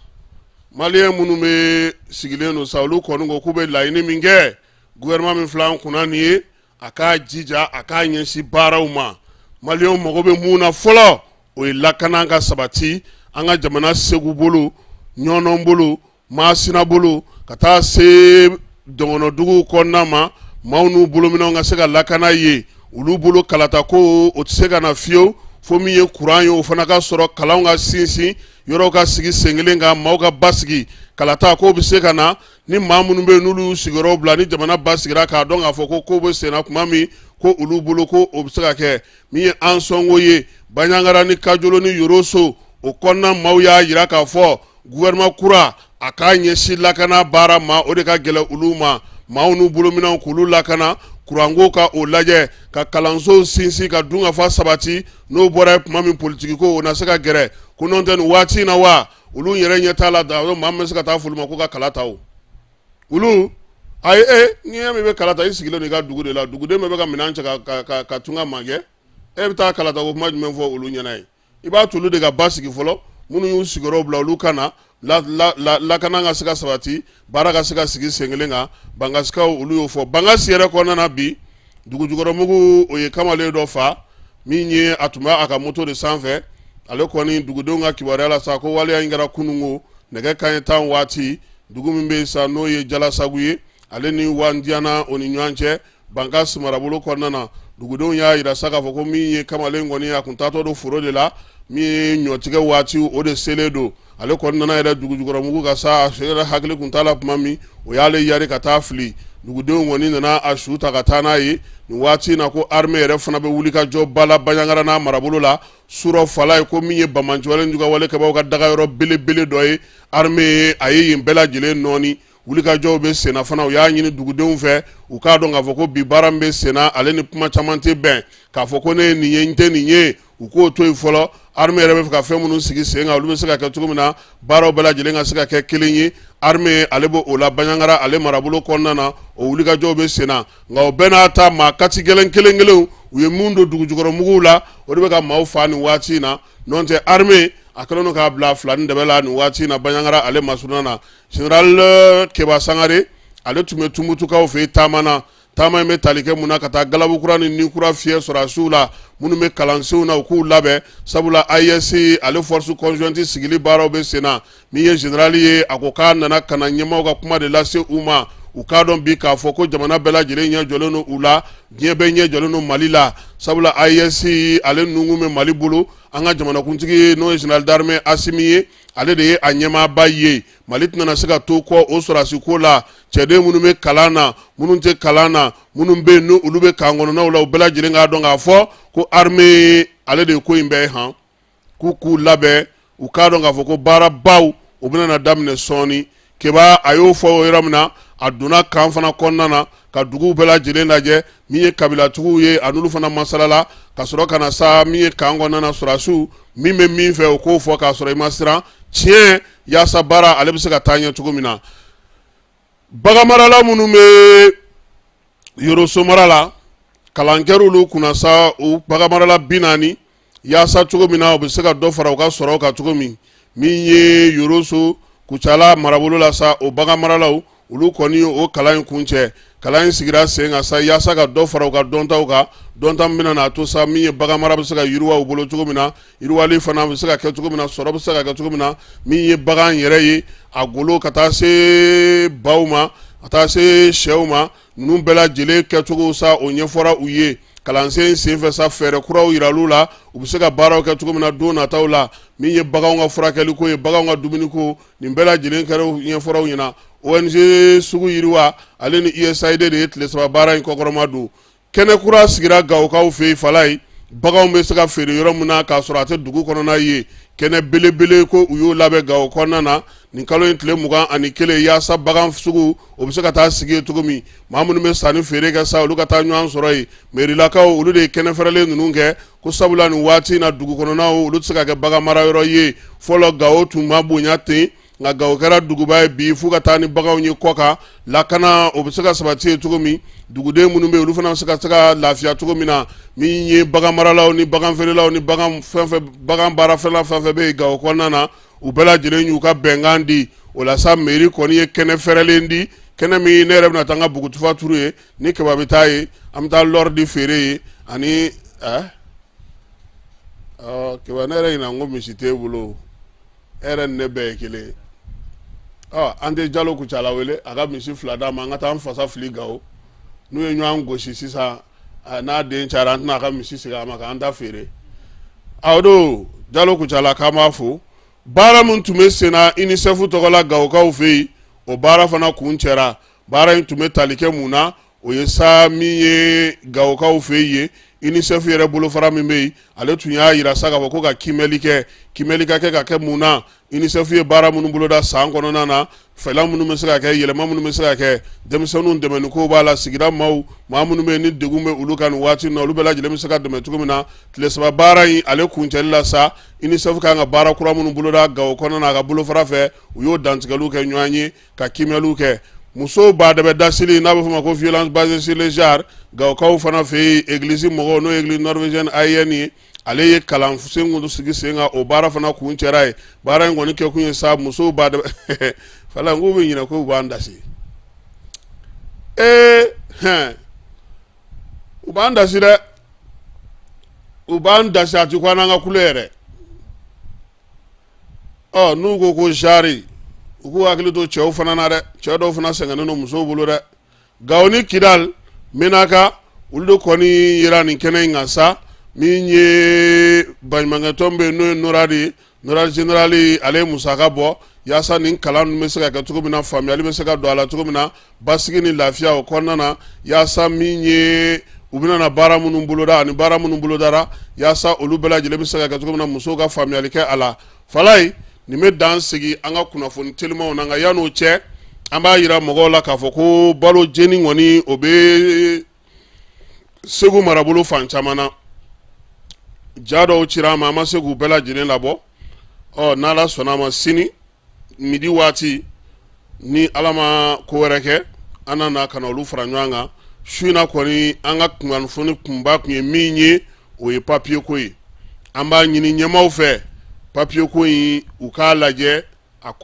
maliyɛn minnu bɛ sigilen don sa, olu kɔni ko k'u bɛ laɲini min kɛ gouvernement min filɛ an kunna nin ye, a k'a jija a k'a ɲɛsin baaraw ma. Maliyɛnw mago bɛ mun na fɔlɔ, o ye lakana ka sabati an ka jamana Segu bolo, Ɲɔnɔn bolo, Masina bolo, ka taa se dɔgɔnɔduguw kɔnɔna ma, maaw n'u bolominɛnw ka se ka lakana ye. Olu bolo kalata ko o tɛ se ka na fiyewu fo min ye kuran ye, o fana ka sɔrɔ, kalanw ka sinsin, yɔrɔw ka sigi sen kelen kan, maaw ka basigi. Kalata ko bɛ se ka na ni maa minnu bɛ yen n'olu y'u sigiyɔrɔw bila, ni jamana basigira k'a dɔn k'a fɔ ko ko bɛ senna tuma min, ko olu bolo ko o bɛ se ka kɛ. Min ye Ansɔngo ye, Banjagara ni Kajolo ni Yoroso, o kɔnɔna maaw y'a jira k'a fɔ gouvernement kura a k'a ɲɛsin lakana baara ma, o de ka gɛlɛn olu ma, maaw n'u bolominɛnw k'olu lakana, kuranko ka o lajɛ, ka kalansow sinsin, ka dunkafa sabati. N'o bɔra yen tuma min, politiki ko o na se ka gɛrɛ, ko n'o tɛ nin waati in na wa, olu yɛrɛ ɲɛ t'a la da maa min bɛ se ka taa f'olu ma ko ka kala ta. O olu ayi, e n'i y'a mɛn i bɛ kala ta, i sigilen don i ka dugu de la, duguden bɛɛ bɛ ka minɛn cɛ ka tunga magɛn, e bɛ taa kala ta ko kuma jumɛn fɔ olu ɲɛna ye? I b'a to olu de ka basigi fɔlɔ, minnu y'u sigiyɔrɔw bila olu ka na, lakana ka se ka sabati, baara ka se ka sigi sen kelen kan. Bangasikaw olu y'o fɔ. Bankasi yɛrɛ kɔnɔna na bi, dugujukɔrɔmugu o ye kamalen dɔ fa, min ye a tun bɛ a ka moto de sanfɛ. Ale kɔni dugudenw ka kibaruya la sa, ko waleya in kɛra kununko nɛgɛ kanɲɛ 10 waati, dugu min bɛ yen sa n'o ye Jalasagu ye, ale ni Wandiyana o ni ɲɔgɔn cɛ. Bankas marabolo kɔnɔna na. Dugudenw y'a jira sa k'a fɔ ko min ye kamalen kɔni a kun taatɔ don foro de la, min ye ɲɔtigɛ waati o de selen don. Ale kɔni nana yɛrɛ dugujukɔrɔmugu kan sa, a yɛrɛ hakili kun t'a la tuma min, o y'ale yari ka taa fili. Dugudenw kɔni nana a su ta ka taa n'a ye nin waati in na. Ko armée yɛrɛ fana bɛ wuli ka jɔ ba la Bandiagara n'a marabolo la. Surɔ fala ye ko min ye banbaanciwale jugawale kɛbaaw ka dagayɔrɔ belebele dɔ ye, armée a ye yen bɛɛ lajɛlen nɔɔni. Wulikajɔw bɛ senna fana. U y'a ɲini dugudenw fɛ u k'a dɔn k'a fɔ ko bi baara min bɛ senna, ale ni kuma caman tɛ bɛn k'a fɔ ko ne ye nin ye, n tɛ nin ye, u k'o to yen fɔlɔ. Armée yɛrɛ bɛ fɛ ka fɛn minnu sigi sen kan, olu bɛ se ka kɛ cogo min na, baaraw bɛɛ lajɛlen ka se ka kɛ kelen ye. Armée ale b'o o la Bandiagara ale marabolo kɔnɔna na, o wulikajɔw bɛ senna. Nka o bɛɛ n'a ta, maa kati gɛlɛn kelen kelenw u ye mun don dugujukɔrɔmuguw la, o de bɛ ka maaw faa nin waati in na. N'o tɛ, armée a kɛlen don k'a bila fila ni dɛbɛ la nin waati in na Bandiagara ale masurunna na. Général Keba Sangare, ale tun bɛ Tumutukaw fɛ yen taama na. Taama in bɛ tali kɛ mun na? Ka taa galabukura ni ninkura fiyɛ sɔrɔdasiw la minnu bɛ kalansenw na, u k'u labɛn, sabula AES ale force conjointe sigili baaraw bɛ sen na. Min ye général ye, a ko k'a nana ka na ɲɛmaaw ka kuma de lase u ma, u k'a dɔn bi k'a fɔ ko jamana bɛɛ lajɛlen ɲɛ jɔlen don u la, diɲɛ bɛɛ ɲɛ jɔlen don Mali la, sabula AES ale nunkun bɛ Mali bolo. An ka jamanakuntigi, n'o ye général d'armée Asimi ye, ale de ye a ɲɛmaaba ye. Mali tɛna se ka to kɔ o sɔrɔdasi ko la. Cɛden minnu bɛ kalan na, minnu tɛ kalan na, minnu bɛ yen n'olu bɛ camp kɔnɔnaw la, u bɛɛ lajɛlen k'a dɔn k'a fɔ ko armée ale de ye ko in bɛɛ ye han. K'u labɛn, u k'a dɔn k'a fɔ ko baarabaw o bɛna na daminɛ sɔɔni. Keba a y'o fɔ o yɔrɔ min na, a donna camp fana kɔnɔna na ka duguw bɛɛ lajɛlen lajɛ, min ye kabilatigiw ye, a n'olu fana masalala, ka sɔrɔ ka na sa min ye camp kɔnɔna na, sɔrɔdasiw min bɛ min fɛ o k'o fɔ k'a sɔrɔ i ma siran tiɲɛ, yaasa baara ale bɛ se ka taa ɲɛ cogo min na. Baganmarala minnu bɛ Yoroso mara la, kalan kɛr'olu kunna sa, u baganmarala 40, yaasa cogo min na u bɛ se ka dɔ fara u ka sɔrɔ kan cogo min. Min ye Yoroso Kucala marabolo la sa, o baganmaralaw olu kɔni ye o kalan in kuncɛ. Kalan in sigira sen kan sa yaasa ka dɔ fara u ka dɔntaw kan, dɔnta min bɛna n'a to sa min ye baganmara bɛ se ka yiriwa u bolo cogo min na, yiriwali fana bɛ se ka kɛ cogo min na, sɔrɔ bɛ se ka kɛ cogo min na. Min ye bagan yɛrɛ ye, a golo ka taa se baw ma, ka taa se sɛw ma, ninnu bɛɛ lajɛlen kɛcogo sa, o ɲɛfɔra u ye kalansen senfɛ sa. Fɛɛrɛ kuraw yiral'u la, u bɛ se ka baaraw kɛ cogo min na don nataw la. Min ye baganw ka furakɛliko ye, baganw ka dumuniko, nin bɛɛ lajɛlen kɛra ɲɛfɔra u ɲɛna. ONG Sugu Yiriwa ale ni USAID de ye tile 3 baara in kɔkɔrɔma don. Kɛnɛ kura sigira Gawokaw fɛ yen Falayi, baganw bɛ se ka feere yɔrɔ min na k'a sɔrɔ a tɛ dugu kɔnɔna ye. Kɛnɛ belebele ko u y'o labɛn Gawo kɔnɔna na nin kalo in tile 21, yaasa bagan sugu o bɛ se ka taa sigi yen cogo min, maa minnu bɛ sanni feere kɛ sa, olu ka taa ɲɔgɔn sɔrɔ yen. Merilakaw olu de ye kɛnɛ fɛrɛlen ninnu kɛ, ko sabula nin waati in na dugu kɔnɔnaw olu tɛ se ka kɛ bagan mara yɔrɔ ye. Fɔlɔ Gawo tun ma bonya ten, nka Gawo kɛra duguba ye bi, f'u ka taa ni baganw ye kɔkan. Lakana o bɛ se ka sabati yen cogo min, duguden minnu bɛ yen olu fana bɛ se ka se ka lafiya cogo min na. Min ye bagan maralaw ni bagan feerelaw ni bagan fɛn fɛn, bagan baarafɛla fɛn fɛn bɛ yen Gawo kɔnɔna na, u bɛɛ lajɛlen y'u ka bɛnkan di. O la sa, mairie kɔni ye kɛnɛ fɛrɛlen di, kɛnɛ min ne yɛrɛ bɛna taa n ka bugutufa turu yen, ni Keba bɛ taa yen, an bɛ taa lɔri di feere yen ani Keba, ne yɛrɛ ɲinɛ ko misi t'e bolo, e yɛrɛ ni ne bɛɛ ye kelen ye. An tɛ Jalo Kucala wele a ka misi 2 d'a ma, an ka taa an fasa fili Gawo. N'u ye ɲɔgɔn gosi sisan, n'a den cayara, an tɛna a ka misi segin a ma k'an ta feere. A don Jalo Kucala, k'an b'a fo. Baara min tun bɛ senna UNICEF tɔgɔ la Gawokaw fɛ yen, o baara fana kuncɛra. Baara in tun bɛ tali kɛ mun na? O ye sa min ye Gawokaw fɛ yen, UNICEF yɛrɛ bolofara min bɛ yen, ale tun y'a jira sa k'a fɔ ko ka kiimɛli kɛ, kiimɛli ka kɛ ka kɛ mun na? UNICEF ye baara minnu boloda san kɔnɔna na, fɛla minnu bɛ se ka kɛ, yɛlɛma minnu bɛ se ka kɛ, denmisɛnninw dɛmɛni ko b'a la, sigida maaw, maa minnu bɛ yen ni degun bɛ olu kan nin waati in na, olu bɛɛ lajɛlen bɛ se ka dɛmɛ cogo min na. Tile 3 baara in ale kuncɛli la sa, UNICEF kan ka baara kura minnu boloda Gawo kɔnɔna na a ka bolofara fɛ, u y'o dantigɛliw kɛ ɲɔgɔn ye ka kiimɛliw kɛ. Musow badɛbɛ dasili, n'a bɛ f'o ma ko violence basée sur le genre, Gawokaw fana fɛ yen, église mɔgɔw, n'o ye église norvégienne AIN ye, ale ye kalansen kun sigi sen kan, o baara fana kuncɛra yen. Baara in kɔni kɛkun ye sa musow badɛbɛ fala, n k'u bɛ ɲinɛ k'u b'an dasi, ee hɛn, u b'an dasi dɛ, u b'an dasi, a ti ko an n'an ka kule yɛrɛ. Ɔ n'u ko ko genre, u k'u hakili to cɛw fana na dɛ, cɛ dɔw fana sɛgɛnnen don musow bolo dɛ. Gawo ni Kidal, Menaka olu de kɔni yera nin kɛnɛ in kan sa. Min ye baɲumankɛtɔn bɛ yen, n'o ye NORAD ye, NORAD général, ale ye musaka bɔ yaasa nin kalan ninnu bɛ se ka kɛ cogo min na, faamuyali bɛ se ka don a la cogo min na, basigi ni lafiya o kɔnɔna na, yaasa min ye u bɛna na baara minnu boloda ani baara minnu bolodara, yaasa olu bɛɛ lajɛlen bɛ se ka kɛ cogo min na, musow ka faamuyali kɛ a la. Falaye, nin bɛ dan sigi an ka kunnafoni telimanw na. Nka yan'o cɛ, an b'a yira mɔgɔw la k'a fɔ ko balo jeni kɔni, o bɛ Segu marabolo fan caman na. Ja dɔw cira an ma, an ma se k'u bɛɛ lajɛlen labɔ. Ɔ, n'Ala sɔnna a ma, sini midi waati, ni Ala ma ko wɛrɛ kɛ, an nana ka na olu fara ɲɔgɔn kan. Su in na kɔni, an ka kunnafoni kunba tun ye min ye, o ye papiye ko ye. An b'a ɲini ɲɛmaaw fɛ, papiye ko in, u k'a lajɛ.